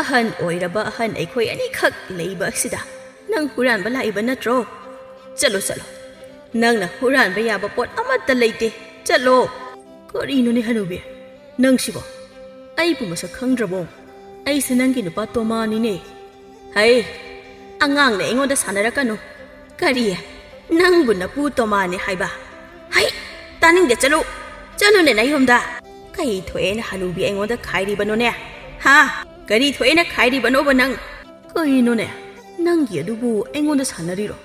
ꯑꯍꯟ ꯑꯣꯏꯔꯕ ꯑꯍꯟ ꯑꯩꯈꯣꯏ ꯑꯅꯤꯈꯛ ꯂꯩꯕ ꯑꯁꯤꯗ ꯅꯪ ꯍꯨꯔꯥꯟꯕ ꯂꯥꯛꯏꯕ ꯅꯠꯇ꯭ꯔꯣ? ꯆꯠꯂꯣ, ꯆꯠꯂꯣ꯫ ꯅꯪꯅ ꯍꯨꯔꯥꯟꯕ ꯌꯥꯕ ꯄꯣꯠ ꯑꯃꯠꯇ ꯂꯩꯇꯦ꯫ ꯆꯠꯂꯣ꯫" "ꯀꯔꯤꯅꯣꯅꯦ ꯍꯅꯨꯕꯤ? ꯅꯪꯁꯤꯕꯣ? ꯑꯩꯕꯨ ꯃꯁꯛ ꯈꯪꯗ꯭ꯔꯕꯣ? ꯑꯩꯁꯦ ꯅꯪꯒꯤ ꯅꯨꯄꯥ ꯇꯣꯃꯥꯅꯤꯅꯦ꯫" "ꯍꯩ, ꯑꯉꯥꯡꯅ ꯑꯩꯉꯣꯟꯗ ꯁꯥꯟꯅꯔꯛꯀꯅꯨ꯫" "ꯀꯔꯤ? ꯅꯪꯕꯨ ꯅꯄꯨ ꯇꯣꯃꯥꯅꯦ ꯍꯥꯏꯕ? ꯍꯩ, ꯇꯥꯅꯤꯡꯗꯦ, ꯆꯠꯂꯨ꯫ ꯆꯠꯂꯨꯅꯦ ꯅꯌꯨꯝꯗ꯫" "ꯀꯩ ꯊꯣꯛꯑꯦꯅ ꯍꯅꯨꯕꯤ ꯑꯩꯉꯣꯟꯗ ꯈꯥꯏꯔꯤꯕꯅꯣꯅꯦ? ꯍꯥ? ꯀꯔꯤ ꯊꯣꯛꯑꯦꯅ ꯈꯥꯏꯔꯤꯕꯅꯣꯕ ꯅꯪ?" "ꯀꯩꯅꯣꯅꯦ? ꯅꯪꯒꯤ ꯑꯗꯨꯕꯨ ꯑꯩꯉꯣꯟꯗ ꯁꯥꯟꯅꯔꯤꯔꯣ?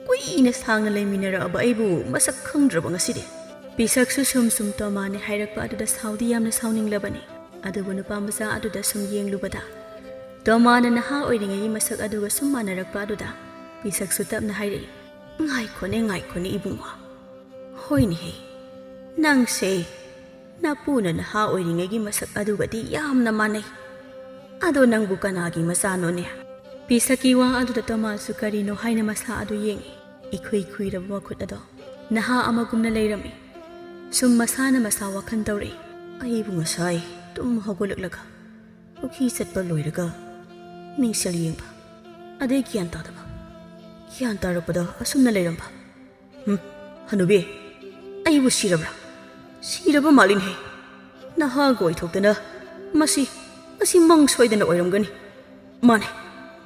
ꯀꯨꯏꯅ ꯁꯥꯡꯅ ꯂꯩꯃꯤꯟꯅꯔꯛꯑꯕ ꯑꯩꯕꯨ ꯃꯁꯛ ꯈꯪꯗ꯭ꯔꯕ ꯉꯁꯤꯗꯤ?" ꯄꯤꯁꯛꯁꯨ ꯁꯨꯝ ꯁꯨꯝ ꯇꯣꯃꯥꯅꯦ ꯍꯥꯏꯔꯛꯄ ꯑꯗꯨꯗ ꯁꯥꯎꯗꯤ ꯌꯥꯝꯅ ꯁꯥꯎꯅꯤꯡꯂꯕꯅꯤ꯫ ꯑꯗꯨꯕꯨ ꯅꯨꯄꯥ ꯃꯆꯥ ꯑꯗꯨꯗ ꯁꯨꯝ ꯌꯦꯡꯂꯨꯕꯗ, ꯇꯣꯃꯥꯅ ꯅꯍꯥ ꯑꯣꯏꯔꯤꯉꯩꯒꯤ ꯃꯁꯛ ꯑꯗꯨꯒ ꯁꯨꯝ ꯃꯥꯟꯅꯔꯛꯄ ꯑꯗꯨꯗ ꯄꯤꯁꯛꯁꯨ ꯇꯞꯅ ꯍꯥꯏꯔꯛꯏ, "ꯉꯥꯏꯈꯣꯅꯦ, ꯉꯥꯏꯈꯣꯅꯦ ꯏꯕꯨꯡꯉꯣ꯫ ꯍꯣꯏꯅꯦꯍꯦ, ꯅꯪꯁꯦ ꯅꯄꯨꯅ ꯅꯍꯥ ꯑꯣꯏꯔꯤꯉꯩꯒꯤ ꯃꯁꯛ ꯑꯗꯨꯒꯗꯤ ꯌꯥꯝꯅ ꯃꯥꯟꯅꯩ꯫ ꯑꯗꯣ ꯅꯪꯕꯨ ꯀꯅꯥꯒꯤ ꯃꯆꯥꯅꯣꯅꯦ?" ꯄꯤꯁꯛꯀꯤ ꯋꯥ ꯑꯗꯨꯗ ꯇꯣꯃꯥꯁꯨ ꯀꯔꯤꯅꯣ ꯍꯥꯏꯅ ꯃꯁꯥ ꯑꯗꯨ ꯌꯦꯡꯏ꯫ ꯏꯈꯨꯏ ꯈꯨꯏꯔꯕ ꯃꯈꯨꯠ ꯑꯗꯣ ꯅꯍꯥ ꯑꯃꯒꯨꯝꯅ ꯂꯩꯔꯝꯃꯤ꯫ ꯁꯨꯝ ꯃꯁꯥꯅ ꯃꯁꯥ ꯋꯥꯈꯜ ꯇꯧꯔꯛꯏ꯫ "ꯑꯩꯕꯨ ꯉꯁꯥꯏ ꯇꯨꯝ ꯍꯧꯒꯠꯂꯛꯂꯒ ꯄꯨꯈ꯭ꯔꯤ ꯆꯠꯄ ꯂꯣꯏꯔꯒ ꯃꯤꯡꯁꯦꯜ ꯌꯦꯡꯕ, ꯑꯗꯩ ꯒ꯭ꯌꯥꯟ ꯇꯥꯗꯕ, ꯒ꯭ꯌꯥꯟ ꯇꯥꯔꯛꯄꯗ ꯑꯁꯨꯝꯅ ꯂꯩꯔꯝꯕ꯫ ꯍꯝ, ꯍꯅꯨꯕꯤ, ꯑꯩꯕꯨ ꯁꯤꯔꯕ꯭ꯔꯥ? ꯁꯤꯔꯕ ꯃꯥꯜꯂꯤꯅꯦꯍꯦ꯫ ꯅꯍꯥꯒ ꯑꯣꯏꯊꯣꯛꯇꯅ ꯃꯁꯤ, ꯃꯁꯤ ꯃꯪ ꯁꯣꯏꯗꯅ ꯑꯣꯏꯔꯝꯒꯅꯤ꯫ ꯃꯥꯅꯦ,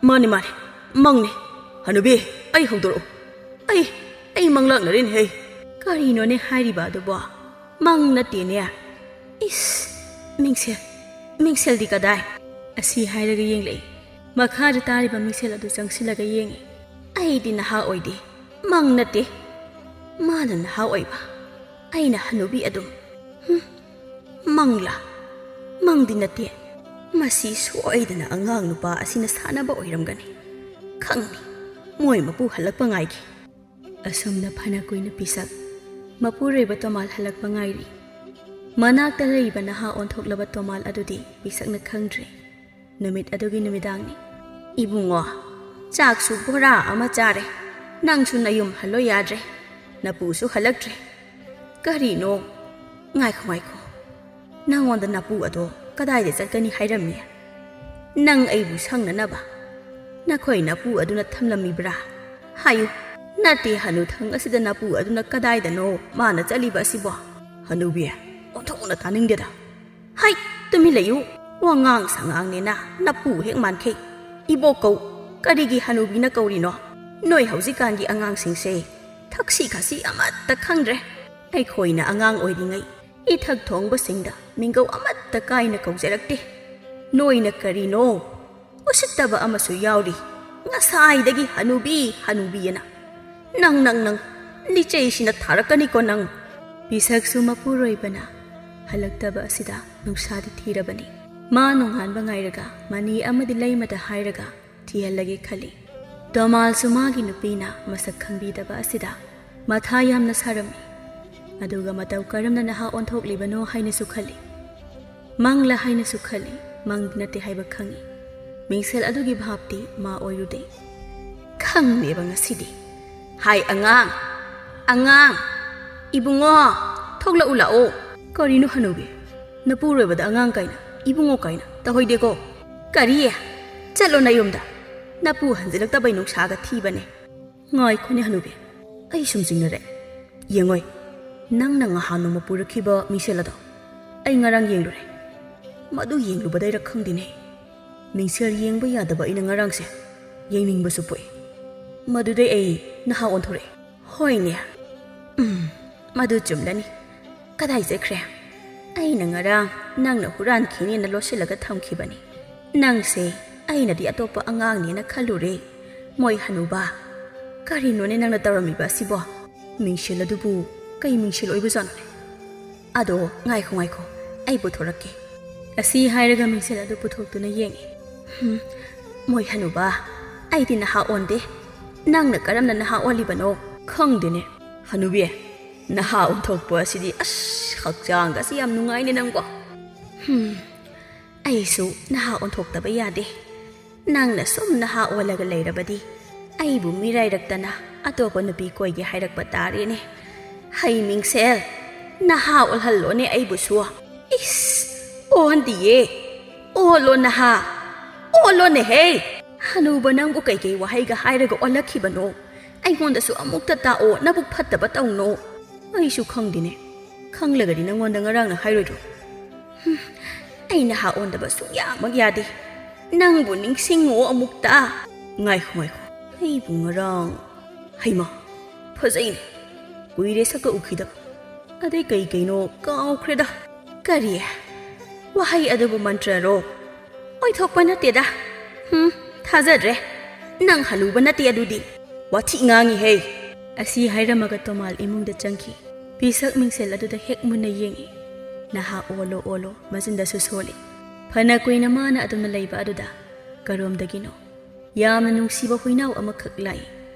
ꯃꯥꯅꯦ, ꯃꯥꯅꯦ, ꯃꯪꯅꯦ꯫ ꯍꯅꯨꯕꯤ, ꯑꯩ ꯍꯧꯗꯣꯔꯛꯎ꯫ ꯑꯩ, ꯑꯩ ꯃꯪꯂꯥꯛꯅꯔꯦꯅꯦꯍꯦ꯫" "ꯀꯔꯤꯅꯣꯅꯦ ꯍꯥꯏꯔꯤꯕ ꯑꯗꯨꯕꯣ? ꯃꯪ ꯅꯠꯇꯦꯅꯦ꯫ ꯏꯁ, ꯃꯤꯡꯁꯦꯜ, ꯃꯤꯡꯁꯦꯜꯗꯤ ꯀꯗꯥꯏ?" ꯑꯁꯤ ꯍꯥꯏꯔꯒ ꯌꯦꯡꯂꯛꯏ꯫ ꯃꯈꯥꯗ ꯇꯥꯔꯤꯕ ꯃꯤꯡꯁꯦꯜ ꯑꯗꯨ ꯆꯪꯁꯤꯜꯂꯒ ꯌꯦꯡꯉꯤ꯫ "ꯑꯩꯗꯤ ꯅꯍꯥ ꯑꯣꯏꯗꯦ, ꯃꯪ ꯅꯠꯇꯦ꯫ ꯃꯥꯅ ꯅꯍꯥ ꯑꯣꯏꯕ, ꯑꯩꯅ ꯍꯅꯨꯕꯤ ꯑꯗꯨꯝ꯫ ꯍꯨꯝ, ꯃꯪꯂꯥ? ꯃꯪꯗꯤ ꯅꯠꯇꯦ꯫ ꯃꯁꯤ ꯁꯣꯏꯗꯅ ꯑꯉꯥꯡ ꯅꯨꯄꯥ ꯑꯁꯤꯅ ꯁꯥꯟꯅꯕ ꯑꯣꯏꯔꯝꯒꯅꯤ꯫ ꯈꯪꯅꯤ, ꯃꯣꯏ ꯃꯄꯨ ꯍꯜꯂꯛꯄ ꯉꯥꯏꯒꯦ꯫ ꯑꯁꯨꯝꯅ ꯐꯅ ꯀꯨꯏꯅ ꯄꯤꯁꯛ ꯃꯄꯨꯔꯣꯏꯕ ꯇꯣꯃꯥꯜ ꯍꯜꯂꯛꯄ ꯉꯥꯏꯔꯤ꯫ ꯃꯅꯥꯛꯇ ꯂꯩꯕ ꯅꯍꯥ ꯑꯣꯟꯊꯣꯛꯂꯕ ꯇꯣꯃꯥꯜ ꯑꯗꯨꯗꯤ ꯄꯤꯁꯛꯅ ꯈꯪꯗ꯭ꯔꯦ꯫ ꯅꯨꯃꯤꯠ ꯑꯗꯨꯒꯤ ꯅꯨꯃꯤꯗꯥꯡꯅꯤ꯫ "ꯏꯕꯨꯡꯉꯣ, ꯆꯥꯛꯁꯨ ꯕꯣꯔꯥ ꯑꯃ ꯆꯥꯔꯦ, ꯅꯪꯁꯨ ꯅꯌꯨꯝ ꯍꯜꯂꯣ ꯌꯥꯗ꯭ꯔꯦ, ꯅꯄꯨꯁꯨ ꯍꯜꯂꯛꯇ꯭ꯔꯦ꯫ ꯀꯔꯤꯅꯣ? ꯉꯥꯏꯈꯣ, ꯉꯥꯏꯈꯣ, ꯅꯪꯉꯣꯟꯗ ꯅꯄꯨ ꯑꯗꯣ ꯀꯗꯥꯏꯗ ꯆꯠꯀꯅꯤ ꯍꯥꯏꯔꯝꯃꯤ? ꯅꯪ ꯑꯩꯕꯨ ꯁꯪꯅꯅꯕ ꯅꯈꯣꯏ ꯅꯄꯨ ꯑꯗꯨꯅ ꯊꯝꯂꯝꯃꯤꯕ꯭ꯔꯥ? ꯍꯥꯏꯌꯨ, ꯅꯠꯇꯦ, ꯍꯅꯨꯊꯪ ꯑꯁꯤꯗ ꯅꯄꯨ ꯑꯗꯨꯅ ꯀꯗꯥꯏꯗꯅꯣ ꯃꯥꯅ ꯆꯠꯂꯤꯕ ꯑꯁꯤꯕꯣ?" "ꯍꯅꯨꯕꯤ, ꯑꯣꯟꯊꯣꯛꯅ ꯇꯥꯅꯤꯡꯗꯦꯗ!" "ꯍꯩ, ꯇꯨꯃꯤꯟ ꯂꯩꯌꯨ, ꯋꯥꯉꯥꯡ ꯁꯉꯥꯡꯅꯦꯅ ꯅꯄꯨ ꯍꯦꯛ ꯃꯥꯟꯈꯩ ꯏꯕꯣꯛ ꯀꯧ, ꯀꯔꯤꯒꯤ ꯍꯅꯨꯕꯤꯅ ꯀꯧꯔꯤꯅꯣ? ꯅꯣꯏ ꯍꯧꯖꯤꯛꯀꯥꯟꯒꯤ ꯑꯉꯥꯡꯁꯤꯡꯁꯦ ꯊꯛꯁꯤ ꯈꯥꯁꯤ ꯑꯃꯠꯇ ꯈꯪꯗ꯭ꯔꯦ꯫ ꯑꯩꯈꯣꯏꯅ ꯑꯉꯥꯡ ꯑꯣꯏꯔꯤꯉꯩ ꯏꯊꯛ ꯊꯣꯡꯕꯁꯤꯡꯗ ꯃꯤꯡꯒꯧ ꯑꯃꯠꯇ ꯀꯥꯏꯅ ꯀꯧꯖꯔꯛꯇꯦ꯫ ꯅꯣꯏꯅ ꯀꯔꯤꯅꯣ? ꯎꯁꯤꯠꯇꯕ ꯑꯃꯁꯨ ꯌꯥꯎꯔꯤ꯫ ꯉꯁꯥꯏꯗꯒꯤ ꯍꯅꯨꯕꯤ, ꯍꯅꯨꯕꯤꯑꯅ꯫ ꯅꯪ, ꯅꯪ, ꯅꯪ, ꯂꯤꯆꯩꯁꯤꯅ ꯊꯥꯔꯛꯀꯅꯤꯀꯣ ꯅꯪ!" ꯄꯤꯁꯛꯁꯨ ꯃꯄꯨꯔꯣꯏꯕꯅ ꯍꯜꯂꯛꯇꯕ ꯑꯁꯤꯗ ꯅꯨꯡꯁꯥꯗꯤ ꯊꯤꯔꯕꯅꯤ꯫ ꯃꯥ ꯅꯣꯡꯉꯥꯟꯕ ꯉꯥꯏꯔꯒ ꯃꯅꯤ ꯑꯃꯗꯤ ꯂꯩꯃꯗ ꯍꯥꯏꯔꯒ ꯊꯤꯍꯜꯂꯒꯦ ꯈꯜꯂꯤ꯫ ꯇꯣꯃꯥꯜꯁꯨ ꯃꯥꯒꯤ ꯅꯨꯄꯤꯅ ꯃꯁꯛ ꯈꯪꯕꯤꯗꯕ ꯑꯁꯤꯗ ꯃꯊꯥ ꯌꯥꯝꯅ ꯁꯥꯔꯝꯃꯤ꯫ ꯑꯗꯨꯒ ꯃꯇꯧ ꯀꯔꯝꯅ ꯅꯍꯥ ꯑꯣꯟꯊꯣꯛꯂꯤꯕꯅꯣ ꯍꯥꯏꯅꯁꯨ ꯈꯜꯂꯤ꯫ ꯃꯪꯂꯥ ꯍꯥꯏꯅꯁꯨ ꯈꯜꯂꯤ, ꯃꯪꯗꯤ ꯅꯠꯇꯦ ꯍꯥꯏꯕ ꯈꯪꯏ꯫ ꯃꯤꯡꯁꯦꯜ ꯑꯗꯨꯒꯤ ꯚꯥꯞꯇꯤ ꯃꯥ ꯑꯣꯏꯔꯨꯗꯦ꯫ ꯈꯪꯗꯦꯕ ꯉꯁꯤꯗꯤ꯫ "ꯍꯥꯏ ꯑꯉꯥꯡ, ꯑꯉꯥꯡ, ꯏꯕꯨꯡꯉꯣ, ꯊꯣꯛꯂꯛꯎ ꯂꯥꯛꯑꯣ!" "ꯀꯔꯤꯅꯣ ꯍꯅꯨꯕꯤ? ꯅꯄꯨꯔꯣꯏꯕꯗ ꯑꯉꯥꯡ ꯀꯥꯏꯅ, ꯏꯕꯨꯡꯉꯣ ꯀꯥꯏꯅ ꯇꯧꯍꯩꯗꯦꯀꯣ!" "ꯀꯔꯤ? ꯆꯠꯂꯣ ꯅꯌꯨꯝꯗ꯫ ꯅꯄꯨ ꯍꯟꯖꯤꯜꯂꯛꯇꯕꯩ ꯅꯨꯡꯁꯥꯒ ꯊꯤꯕꯅꯦ꯫ ꯉꯥꯏꯈꯣꯅꯦ ꯍꯅꯨꯕꯤ, ꯑꯩ ꯁꯨꯝ ꯆꯤꯡꯅꯔꯦ꯫ ꯌꯦꯡꯉꯣꯏ, ꯅꯪꯅ ꯉꯍꯥꯟ ꯅꯣꯡꯃ ꯄꯨꯔꯛꯈꯤꯕ ꯃꯤꯡꯁꯦꯜ ꯑꯗꯣ ꯑꯩ ꯉꯔꯥꯡ ꯌꯦꯡꯂꯨꯔꯦ꯫ ꯃꯗꯨ ꯌꯦꯡꯂꯨꯕꯗꯩꯔ ꯈꯪꯗꯦꯅꯦ, ꯃꯤꯡꯁꯦꯜ ꯌꯦꯡꯕ ꯌꯥꯗꯕ ꯑꯩꯅ ꯉꯔꯥꯡꯁꯦ ꯌꯦꯡꯅꯤꯡꯕꯁꯨ ꯄꯣꯛꯏ꯫ ꯃꯗꯨꯗꯩ ꯑꯩ ꯅꯍꯥ ꯑꯣꯟꯊꯣꯔꯛꯑꯦ꯫" "ꯍꯣꯏꯅꯦ, ꯎꯝ, ꯃꯗꯨ ꯆꯨꯝꯂꯅꯤ꯫ ꯀꯗꯥꯏ ꯆꯠꯈ꯭ꯔꯦ? ꯑꯩꯅ ꯉꯔꯥꯡ ꯅꯪꯅ ꯍꯨꯔꯥꯟꯈꯤꯅꯦꯅ ꯂꯣꯠꯁꯤꯜꯂꯒ ꯊꯝꯈꯤꯕꯅꯤ꯫ ꯅꯪꯁꯦ ꯑꯩꯅꯗꯤ ꯑꯇꯣꯞꯄ ꯑꯉꯥꯡꯅꯦꯅ ꯈꯜꯂꯨꯔꯦ꯫ ꯃꯣꯏ ꯍꯅꯨꯕ, ꯀꯔꯤꯅꯣꯅꯦ ꯅꯪꯅ ꯇꯧꯔꯝꯃꯤꯕ ꯑꯁꯤꯕꯣ? ꯃꯤꯡꯁꯦꯜ ꯑꯗꯨꯕꯨ ꯀꯩ ꯃꯤꯡꯁꯦꯜ ꯑꯣꯏꯕꯖꯥꯠꯅꯣꯅꯦ? ꯑꯗꯣ ꯉꯥꯏꯈꯣ, ꯉꯥꯏꯈꯣ, ꯑꯩ ꯄꯨꯊꯣꯔꯛꯀꯦ꯫ ꯑꯁꯤ ꯍꯥꯏꯔꯒ ꯃꯤꯡꯁꯦꯜ ꯑꯗꯨ ꯄꯨꯊꯣꯛꯇꯨꯅ ꯌꯦꯡꯉꯤ꯫ "ꯍꯝ, ꯃꯣꯏ ꯍꯅꯨꯕ, ꯑꯩꯗꯤ ꯅꯍꯥ ꯑꯣꯟꯗꯦ꯫ ꯅꯪꯅ ꯀꯔꯝꯅ ꯅꯍꯥ ꯑꯣꯜꯂꯤꯕꯅꯣ?" "ꯈꯪꯗꯦꯅꯦ, ꯍꯅꯨꯕꯤ, ꯅꯍꯥ ꯑꯣꯟꯊꯣꯛꯄ ꯑꯁꯤꯗꯤ, ꯑꯁ, ꯍꯛꯆꯥꯡꯒꯁꯤ ꯌꯥꯝ ꯅꯨꯡꯉꯥꯏꯅꯦ ꯅꯪꯕꯣ꯫" "ꯍꯝ, ꯑꯩꯁꯨ ꯅꯍꯥ ꯑꯣꯟꯊꯣꯛꯇꯕ ꯌꯥꯗꯦ꯫ ꯅꯪꯅ ꯁꯨꯝ ꯅꯍꯥ ꯑꯣꯜꯂꯒ ꯂꯩꯔꯕꯗꯤ ꯑꯩꯕꯨ ꯃꯤꯔꯥꯏꯔꯛꯇꯅ ꯑꯇꯣꯞꯄ ꯅꯨꯄꯤ ꯀꯣꯏꯒꯦ ꯍꯥꯏꯔꯛꯄ ꯇꯥꯔꯦꯅꯦ꯫ ꯍꯩ ꯃꯤꯡꯁꯦꯜ, ꯅꯍꯥ ꯑꯣꯜꯍꯜꯂꯣꯅꯦ ꯑꯩꯕꯨꯁꯨ꯫" "ꯏꯁ, ꯑꯣꯟꯗꯤꯌꯦ꯫ ꯑꯣꯜꯂꯣ ꯅꯍꯥ, ꯑꯣꯜꯂꯣꯅꯦꯍꯦ꯫ ꯍꯅꯨꯕ ꯅꯪꯕꯨ ꯀꯩꯀꯩ ꯋꯥꯍꯩꯒ ꯍꯥꯏꯔꯒ ꯑꯣꯜꯂꯛꯈꯤꯕꯅꯣ? ꯑꯩꯉꯣꯟꯗꯁꯨ ꯑꯃꯨꯛꯇ ꯇꯥꯛꯑꯣ, ꯅꯕꯨꯛ ꯐꯠꯇꯕ ꯇꯧꯅꯣ꯫" "ꯑꯩꯁꯨ ꯈꯪꯗꯦꯅꯦ꯫ ꯈꯪꯂꯒꯗꯤ ꯅꯪꯉꯣꯟꯗ ꯉꯔꯥꯡꯅ ꯍꯥꯏꯔꯣꯏꯗ꯭ꯔꯣ?" "ꯍꯝ, ꯑꯩ ꯅꯍꯥ ꯑꯣꯟꯗꯕ ꯁꯨꯡꯌꯥꯃꯛ ꯌꯥꯗꯦ꯫ ꯅꯪꯕꯨ ꯅꯤꯡꯁꯤꯡꯉꯣ ꯑꯃꯨꯛꯇ꯫" "ꯉꯥꯏꯈꯣ, ꯉꯥꯏꯈꯣ꯫ ꯑꯩꯕꯨ ꯉꯔꯥꯡ, ꯍꯩꯃꯥ, ꯐꯖꯩꯅꯦ꯫ ꯀꯨꯏꯔꯦ ꯁꯛꯀ ꯎꯈꯤꯗꯕ꯫ ꯑꯗꯩ ꯀꯩ ꯀꯩꯅꯣ ꯀꯥꯎꯈ꯭ꯔꯦꯗ꯫" "ꯀꯔꯤ? ꯋꯥꯍꯩ ꯑꯗꯨꯕꯨ ꯃꯟꯇ꯭ꯔꯔꯣ? ꯑꯣꯏꯊꯣꯛꯄ ꯅꯠꯇꯦꯗ꯫ ꯍꯝ, ꯊꯥꯖꯗ꯭ꯔꯦ꯫ ꯅꯪ ꯍꯅꯨꯕ ꯅꯠꯇꯦ ꯑꯗꯨꯗꯤ꯫ ꯋꯥꯊꯤ ꯉꯥꯡꯉꯤꯍꯦ꯫" ꯑꯁꯤ ꯍꯥꯏꯔꯝꯃꯒ ꯇꯣꯃꯥꯜ ꯏꯃꯨꯡꯗ ꯆꯪꯈꯤ꯫ ꯄꯤꯁꯛ ꯃꯤꯡꯁꯦꯜ ꯑꯗꯨꯗ ꯍꯦꯛ ꯃꯨꯟꯅ ꯌꯦꯡꯉꯤ꯫ ꯅꯍꯥ ꯑꯣꯜꯂꯣ ꯑꯣꯜꯂꯣ, ꯃꯆꯤꯟꯗꯁꯨ ꯁꯣꯜꯂꯤ꯫ ꯐꯅ ꯀꯨꯏꯅ ꯃꯥꯅ ꯑꯗꯨꯝꯅ ꯂꯩꯕ ꯑꯗꯨꯗ ꯀꯔꯣꯝꯗꯒꯤꯅꯣ ꯌꯥꯝꯅ ꯅꯨꯡꯁꯤꯕ ꯍꯨꯏꯅꯥꯎ ꯑꯃꯈꯛ ꯂꯥꯛꯏ꯫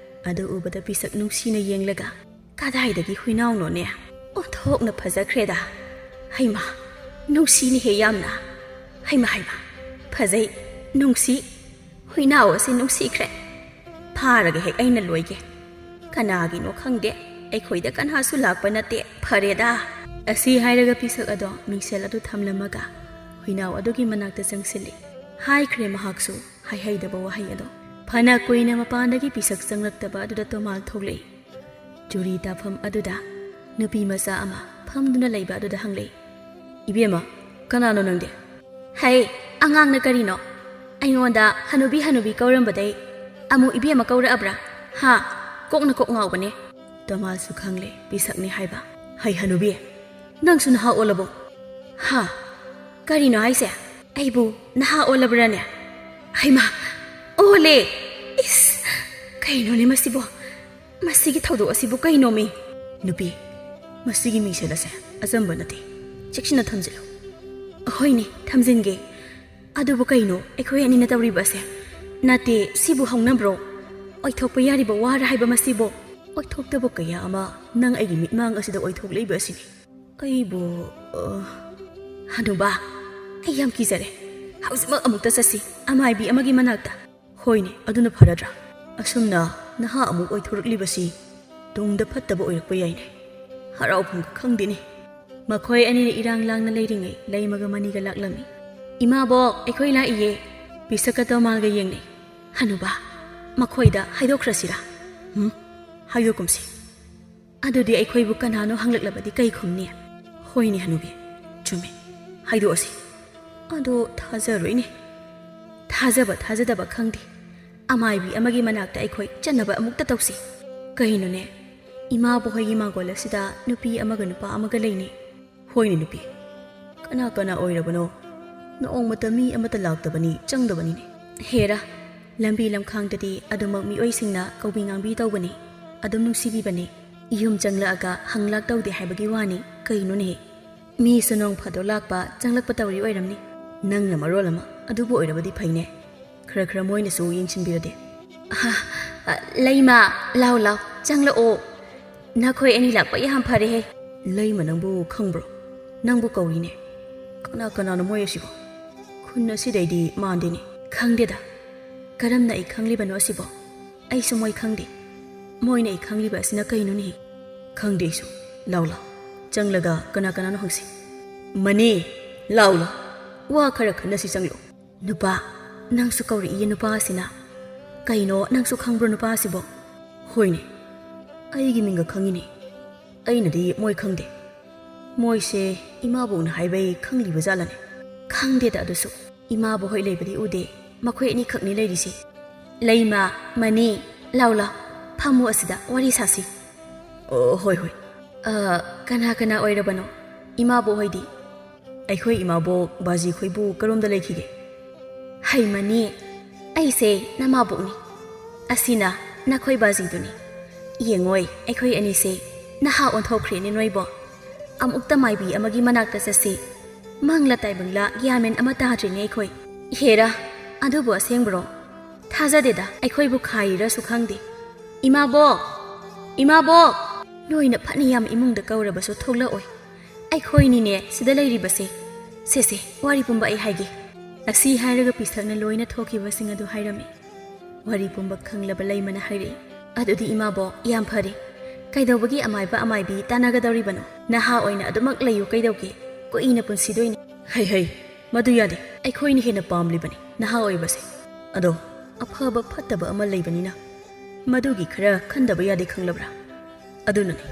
ꯑꯗꯨ ꯎꯕꯗ ꯄꯤꯁꯛ ꯅꯨꯡꯁꯤꯅ ꯌꯦꯡꯂꯒ, "ꯀꯗꯥꯏꯗꯒꯤ ꯍꯨꯏꯅꯥꯎꯅꯣꯅꯦ? ꯑꯣꯟꯊꯣꯛꯅ ꯐꯖꯈ꯭ꯔꯦꯗ꯫ ꯍꯩꯃꯥ, ꯅꯨꯡꯁꯤꯅꯦꯍꯦ ꯌꯥꯝꯅ꯫ ꯍꯩꯃꯥ, ꯍꯩꯃꯥ, ꯐꯖꯩ, ꯅꯨꯡꯁꯤ꯫ ꯍꯨꯏꯅꯥꯎ ꯑꯁꯤ ꯅꯨꯡꯁꯤꯈ꯭ꯔꯦ꯫ ꯐꯥꯔꯒ ꯍꯦꯛ ꯑꯩꯅ ꯂꯣꯏꯒꯦ꯫ ꯀꯅꯥꯒꯤꯅꯣ ꯈꯪꯗꯦ, ꯑꯩꯈꯣꯏꯗ ꯀꯅꯥꯁꯨ ꯂꯥꯛꯄ ꯅꯠꯇꯦ꯫ ꯐꯔꯦꯗ꯫" ꯑꯁꯤ ꯍꯥꯏꯔꯒ ꯄꯤꯁꯛ ꯑꯗꯣ ꯃꯤꯡꯁꯦꯜ ꯑꯗꯨ ꯊꯝꯂꯝꯃꯒ ꯍꯨꯏꯅꯥꯎ ꯑꯗꯨꯒꯤ ꯃꯅꯥꯛꯇ ꯆꯪꯁꯤꯜꯂꯤ꯫ ꯍꯥꯏꯈ꯭ꯔꯦ ꯃꯍꯥꯛꯁꯨ ꯍꯥꯏꯍꯩꯗꯕ ꯋꯥꯍꯩ ꯑꯗꯣ꯫ ꯐꯅ ꯀꯨꯏꯅ ꯃꯄꯥꯟꯗꯒꯤ ꯄꯤꯁꯛ ꯆꯪꯂꯛꯇꯕ ꯑꯗꯨꯗ ꯇꯣꯃꯥꯜ ꯊꯣꯛꯂꯛꯏ꯫ ꯆꯨꯔꯤ ꯇꯥꯐꯝ ꯑꯗꯨꯗ ꯅꯨꯄꯤ ꯃꯆꯥ ꯑꯃ ꯐꯝꯗꯨꯅ ꯂꯩꯕ ꯑꯗꯨꯗ ꯍꯪꯂꯛꯏ꯫ "ꯏꯕꯦꯝꯃ, ꯀꯅꯥꯅꯣ ꯅꯪꯗꯤ?" "ꯍꯩ, ꯑꯉꯥꯡꯅ ꯀꯔꯤꯅꯣ? ꯑꯩꯉꯣꯟꯗ ꯍꯅꯨꯕꯤ ꯍꯅꯨꯕꯤ ꯀꯧꯔꯝꯕꯗꯩ ꯑꯃꯨꯛ ꯏꯕꯦꯝꯃ ꯀꯧꯔꯛꯑꯕ꯭ꯔꯥ? ꯍꯥ? ꯀꯣꯛꯅ ꯀꯣꯛ ꯉꯥꯎꯕꯅꯦ꯫" ꯇꯣꯃꯥꯜꯁꯨ ꯈꯪꯂꯦ ꯄꯤꯁꯛꯅꯤ ꯍꯥꯏꯕ꯫ "ꯍꯩ ꯍꯅꯨꯕꯤ, ꯅꯪꯁꯨ ꯅꯍꯥ ꯑꯣꯜꯂꯕꯣ?" "ꯍꯥ? ꯀꯔꯤꯅꯣ ꯍꯥꯏꯁꯦ? ꯑꯩꯕꯨ ꯅꯍꯥ ꯑꯣꯜꯂꯕ꯭ꯔꯥꯅꯦ? ꯍꯩꯃꯥ, ꯑꯣꯜꯂꯦ! ꯏꯁ, ꯀꯩꯅꯣꯅꯦ ꯃꯁꯤꯕꯣ? ꯃꯁꯤꯒꯤ ꯊꯧꯗꯣꯛ ꯑꯁꯤꯕꯨ ꯀꯩꯅꯣꯃꯤ?" "ꯅꯨꯄꯤ, ꯃꯁꯤꯒꯤ ꯃꯤꯡꯁꯦꯜ ꯑꯁꯦ ꯑꯆꯝꯕ ꯅꯠꯇꯦ꯫ ꯆꯦꯛꯁꯤꯟꯅ ꯊꯝꯖꯤꯜꯂꯨ꯫ ꯑꯍꯣꯏꯅꯦ, ꯊꯝꯖꯤꯟꯒꯦ꯫ ꯑꯗꯨꯕꯨ ꯀꯩꯅꯣ ꯑꯩꯈꯣꯏ ꯑꯅꯤꯅ ꯇꯧꯔꯤꯕ ꯑꯁꯦ? ꯅꯠꯇꯦ, ꯁꯤꯕꯨ ꯍꯧꯅꯕ꯭ꯔꯣ? ꯑꯣꯏꯊꯣꯛꯄ ꯌꯥꯔꯤꯕ ꯋꯥꯔ ꯍꯥꯏꯕ ꯃꯁꯤꯕꯨ? ꯑꯣꯏꯊꯣꯛꯇꯕ ꯀꯌꯥ ꯑꯃ ꯅꯪ ꯑꯩꯒꯤ ꯃꯤꯠꯃꯥꯡ ꯑꯁꯤꯗ ꯑꯣꯏꯊꯣꯛꯂꯛꯏꯕ ꯑꯁꯤꯅꯤ꯫ ꯑꯩꯕꯨ, ꯑ, ꯍꯅꯨꯕꯥ, ꯑꯩ ꯌꯥꯝ ꯀꯤꯖꯔꯦ꯫ ꯍꯧꯖꯤꯛꯃꯛ ꯑꯃꯨꯛꯇ ꯆꯠꯁꯤ, ꯑꯃꯥꯏꯕꯤ ꯑꯃꯒꯤ ꯃꯅꯥꯛꯇ꯫ ꯍꯣꯏꯅꯦ, ꯑꯗꯨꯅ ꯐꯔꯗ꯭ꯔꯥ? ꯑꯁꯨꯝꯅ ꯅꯍꯥ ꯑꯃꯨꯛ ꯑꯣꯏꯊꯣꯔꯛꯂꯤꯕꯁꯤ ꯇꯨꯡꯗ ꯐꯠꯇꯕ ꯑꯣꯏꯔꯛꯄ ꯌꯥꯏꯅꯦ꯫ ꯍꯔꯥꯎꯐꯝꯒ ꯈꯪꯗꯦꯅꯦ꯫ ꯃꯈꯣꯏ ꯑꯅꯤꯅ ꯏꯔꯥꯡ ꯂꯥꯡꯅ ꯂꯩꯔꯤꯉꯩ ꯂꯩꯃꯒ ꯃꯅꯤꯒ ꯂꯥꯛꯂꯝꯃꯤ꯫ "ꯏꯃꯥꯕꯣꯛ, ꯑꯩꯈꯣꯏ ꯂꯥꯛꯏꯌꯦ꯫" ꯄꯤꯁꯛꯀ ꯇꯣꯃꯥꯜꯒ ꯌꯦꯡꯅꯩ꯫ "ꯍꯅꯨꯕꯥ, ꯃꯈꯣꯏꯗ ꯍꯥꯏꯗꯣꯛꯈ꯭ꯔꯁꯤꯔꯥ?" "ꯍꯨꯝ, ꯍꯥꯏꯗꯣꯛꯀꯨꯝꯁꯤ꯫ ꯑꯗꯨꯗꯤ ꯑꯩꯈꯣꯏꯕꯨ ꯀꯅꯥꯅꯣ ꯍꯪꯂꯛꯂꯕꯗꯤ ꯀꯩ ꯈꯨꯝꯅꯤ?" "ꯍꯣꯏꯅꯦ ꯍꯅꯨꯕꯤ, ꯆꯨꯝꯃꯤ, ꯍꯥꯏꯗꯣꯛꯑꯁꯤ꯫ ꯑꯗꯣ ꯊꯥꯖꯔꯣꯏꯅꯦ꯫" "ꯊꯥꯖꯕ ꯊꯥꯖꯗꯕ ꯈꯪꯗꯦ, ꯑꯃꯥꯏꯕꯤ ꯑꯃꯒꯤ ꯃꯅꯥꯛꯇ ꯑꯩꯈꯣꯏ ꯆꯠꯅꯕ ꯑꯃꯨꯛꯇ ꯇꯧꯁꯤ꯫ ꯀꯩꯅꯣꯅꯦ, ꯏꯃꯥꯕꯣꯛ ꯍꯣꯏꯒꯤ ꯃꯥꯡꯒꯣꯜ ꯑꯁꯤꯗ ꯅꯨꯄꯤ ꯑꯃꯒ ꯅꯨꯄꯥ ꯑꯃꯒ ꯂꯩꯅꯦ꯫" "ꯍꯣꯏꯅꯦ ꯅꯨꯄꯤ, ꯀꯅꯥ ꯀꯅꯥ ꯑꯣꯏꯔꯕꯅꯣ? ꯅꯣꯡꯃꯇ ꯃꯤ ꯑꯃꯠꯇ ꯂꯥꯛꯇꯕꯅꯤ, ꯆꯪꯗꯕꯅꯤꯅꯦ꯫" "ꯍꯦꯔꯥ, ꯂꯝꯕꯤ ꯂꯝꯈꯥꯡꯗꯗꯤ ꯑꯗꯨꯃꯛ ꯃꯤꯑꯣꯏꯁꯤꯡꯅ ꯀꯧꯕꯤ ꯉꯥꯡꯕꯤ ꯇꯧꯕꯅꯤ, ꯑꯗꯨꯝ ꯅꯨꯡꯁꯤꯕꯤꯕꯅꯤ꯫ ꯌꯨꯝ ꯆꯪꯂꯛꯑꯒ ꯍꯪꯂꯥꯛ ꯇꯧꯗꯦ ꯍꯥꯏꯕꯒꯤ ꯋꯥꯅꯤ꯫ ꯀꯩꯅꯣꯅꯦ, ꯃꯤꯁꯨ ꯅꯣꯡ ꯐꯥꯗꯣꯛ ꯂꯥꯛꯄ ꯆꯪꯂꯛꯄ ꯇꯧꯔꯤ ꯑꯣꯏꯔꯝꯅꯤ꯫ ꯅꯪꯅ ꯃꯔꯣꯜ ꯑꯃ, ꯑꯗꯨꯕꯨ ꯑꯣꯏꯔꯕꯗꯤ ꯐꯩꯅꯦ꯫ ꯈꯔ ꯈꯔ ꯃꯣꯏꯅꯁꯨ ꯌꯦꯡꯁꯤꯟꯕꯤꯔꯗꯤ꯫" "ꯑꯍꯥ, ꯑ, ꯂꯩꯃ, ꯂꯥꯎ ꯂꯥꯎ, ꯆꯪꯂꯛꯑꯣ꯫ ꯅꯈꯣꯏ ꯑꯅꯤ ꯂꯥꯛꯄ ꯌꯥꯝ ꯐꯔꯦꯍꯦ꯫" "ꯂꯩꯃ, ꯅꯪꯕꯨ ꯈꯪꯕ꯭ꯔꯣ? ꯅꯪꯕꯨ ꯀꯧꯔꯤꯅꯦ꯫ ꯀꯅꯥ ꯀꯅꯥꯅꯣ ꯃꯣꯏ ꯑꯁꯤꯕꯣ? ꯈꯨꯟ ꯑꯁꯤꯗꯩꯗꯤ ꯃꯥꯟꯗꯦꯅꯦ꯫" "ꯈꯪꯗꯦꯗ, ꯀꯔꯝꯅ ꯑꯩ ꯈꯪꯂꯤꯕꯅꯣ ꯑꯁꯤꯕꯣ?" "ꯑꯩꯁꯨ ꯃꯣꯏ ꯈꯪꯗꯦ꯫ ꯃꯣꯏꯅ ꯑꯩ ꯈꯪꯂꯤꯕ ꯑꯁꯤꯅ ꯀꯩꯅꯣꯅꯦ?" "ꯈꯪꯗꯦ ꯑꯩꯁꯨ꯫ ꯂꯥꯎ ꯂꯥꯎ, ꯆꯪꯂꯒ ꯀꯅꯥ ꯀꯅꯥꯅꯣ ꯍꯪꯁꯤ꯫ ꯃꯅꯤ, ꯂꯥꯎ ꯂꯥꯎ, ꯋꯥ ꯈꯔ ꯈꯟꯅꯁꯤ, ꯆꯪꯂꯛꯑꯣ꯫" "ꯅꯨꯄꯥ, ꯅꯪꯁꯨ ꯀꯧꯔꯛꯏꯌꯦ ꯅꯨꯄꯥ ꯑꯁꯤꯅ꯫ ꯀꯩꯅꯣ, ꯅꯪꯁꯨ ꯈꯪꯕ꯭ꯔꯣ ꯅꯨꯄꯥ ꯑꯁꯤꯕꯣ?" "ꯍꯣꯏꯅꯦ, ꯑꯩꯒꯤ ꯃꯤꯡꯒ ꯈꯪꯉꯤꯅꯦ꯫ ꯑꯩꯅꯗꯤ ꯃꯣꯏ ꯈꯪꯗꯦ꯫ ꯃꯣꯏꯁꯦ ꯏꯃꯥꯕꯣꯛꯅ ꯍꯥꯏꯕꯩ ꯈꯪꯂꯤꯕ ꯖꯥꯠꯂꯅꯦ?" "ꯈꯪꯗꯦꯗ ꯑꯗꯨꯁꯨ꯫ ꯏꯃꯥꯕꯣꯛ ꯍꯣꯏ ꯂꯩꯕꯗꯤ ꯎꯗꯦ꯫ ꯃꯈꯣꯏ ꯑꯅꯤꯈꯛꯅꯤ ꯂꯩꯔꯤꯁꯦ꯫" "ꯂꯩꯃ, ꯃꯅꯤ, ꯂꯥꯎ ꯂꯥꯎ, ꯐꯝꯃꯨ ꯑꯁꯤꯗ ꯋꯥꯔꯤ ꯁꯥꯁꯤ꯫" "ꯑꯣ, ꯍꯣꯏ ꯍꯣꯏ꯫" "ꯑ, ꯀꯅꯥ ꯀꯅꯥ ꯑꯣꯏꯔꯕꯅꯣ ꯏꯃꯥꯕꯣꯛ ꯍꯣꯏꯗꯤ?" "ꯑꯩꯈꯣꯏ ꯏꯃꯥꯕꯣꯛ ꯕꯥꯖꯤ ꯈꯣꯏꯕꯨ ꯀꯔꯣꯝꯗ ꯂꯩꯈꯤꯒꯦ?" "ꯍꯩ ꯃꯅꯤ, ꯑꯩꯁꯦ ꯅꯃꯥꯕꯣꯛꯅꯤ꯫ ꯑꯁꯤꯅ ꯅꯈꯣꯏ ꯕꯥꯖꯤꯗꯨꯅꯤ꯫ ꯌꯦꯡꯉꯣꯏ, ꯑꯩꯈꯣꯏ ꯑꯅꯤꯁꯦ ꯅꯍꯥ ꯑꯣꯟꯊꯣꯛꯈ꯭ꯔꯦꯅꯦ ꯅꯣꯏꯕꯣ꯫ ꯑꯃꯨꯛꯇ ꯃꯥꯏꯕꯤ ꯑꯃꯒꯤ ꯃꯅꯥꯛꯇ ꯆꯠꯁꯤ꯫ ꯃꯪꯂꯥ ꯇꯥꯏꯕꯪꯂꯥ ꯒ꯭ꯌꯥꯟ ꯃꯦꯟ ꯑꯃ ꯇꯥꯗ꯭ꯔꯦꯅꯦ ꯑꯩꯈꯣꯏ꯫ ꯍꯦꯔꯥ, ꯑꯗꯨꯕꯨ ꯑꯁꯦꯡꯕ꯭ꯔꯣ? ꯊꯥꯖꯗꯦꯗ, ꯑꯩꯈꯣꯏꯕꯨ ꯈꯥꯏꯔꯤꯔꯁꯨ ꯈꯪꯗꯦ꯫ "ꯏꯃꯥꯕꯣꯛ! ꯏꯃꯥꯕꯣꯛ!" ꯅꯣꯏꯅ ꯐꯅ ꯌꯥꯝ ꯏꯃꯨꯡꯗ ꯀꯧꯔꯕꯁꯨ ꯊꯣꯛꯂꯛꯑꯣꯏ꯫ "ꯑꯩꯈꯣꯏꯅꯤꯅꯦ ꯁꯤꯗ ꯂꯩꯔꯤꯕꯁꯦ꯫ ꯁꯦ ꯁꯦ, ꯋꯥꯔꯤ ꯄꯨꯝꯕ ꯑꯩ ꯍꯥꯏꯒꯦ"꯫ ꯑꯁꯤ ꯍꯥꯏꯔꯒ ꯄꯤꯁꯛꯅ ꯂꯣꯏꯅ ꯊꯣꯛꯈꯤꯕꯁꯤꯡ ꯑꯗꯨ ꯍꯥꯏꯔꯝꯃꯤ꯫ ꯋꯥꯔꯤ ꯄꯨꯝꯕ ꯈꯪꯂꯕ ꯂꯩꯃꯅ ꯍꯥꯏꯔꯛꯏ, "ꯑꯗꯨꯗꯤ ꯏꯃꯥꯕꯣꯛ, ꯌꯥꯝ ꯐꯔꯦ꯫ ꯀꯩꯗꯧꯕꯒꯤ ꯑꯃꯥꯏꯕ ꯑꯃꯥꯏꯕꯤ ꯇꯥꯟꯅꯒꯗꯧꯔꯤꯕꯅꯣ? ꯅꯍꯥ ꯑꯣꯏꯅ ꯑꯗꯨꯃꯛ ꯂꯩꯌꯨ ꯀꯩꯗꯧꯒꯦ? ꯀꯨꯏꯅ ꯄꯨꯟꯁꯤꯗꯣꯏꯅꯤ"꯫ "ꯍꯩ ꯍꯩ, ꯃꯗꯨ ꯌꯥꯗꯦ꯫ ꯑꯩꯈꯣꯏꯅ ꯍꯦꯟꯅ ꯄꯥꯝꯂꯤꯕꯅꯤ ꯅꯍꯥ ꯑꯣꯏꯕꯁꯦ꯫ ꯑꯗꯣ ꯑꯐꯕ ꯐꯠꯇꯕ ꯑꯃ ꯂꯩꯕꯅꯤꯅ ꯃꯗꯨꯒꯤ ꯈꯔ ꯈꯟꯗꯕ ꯌꯥꯗꯦ ꯈꯪꯂꯕ꯭ꯔꯥ? ꯑꯗꯨꯅꯅꯤ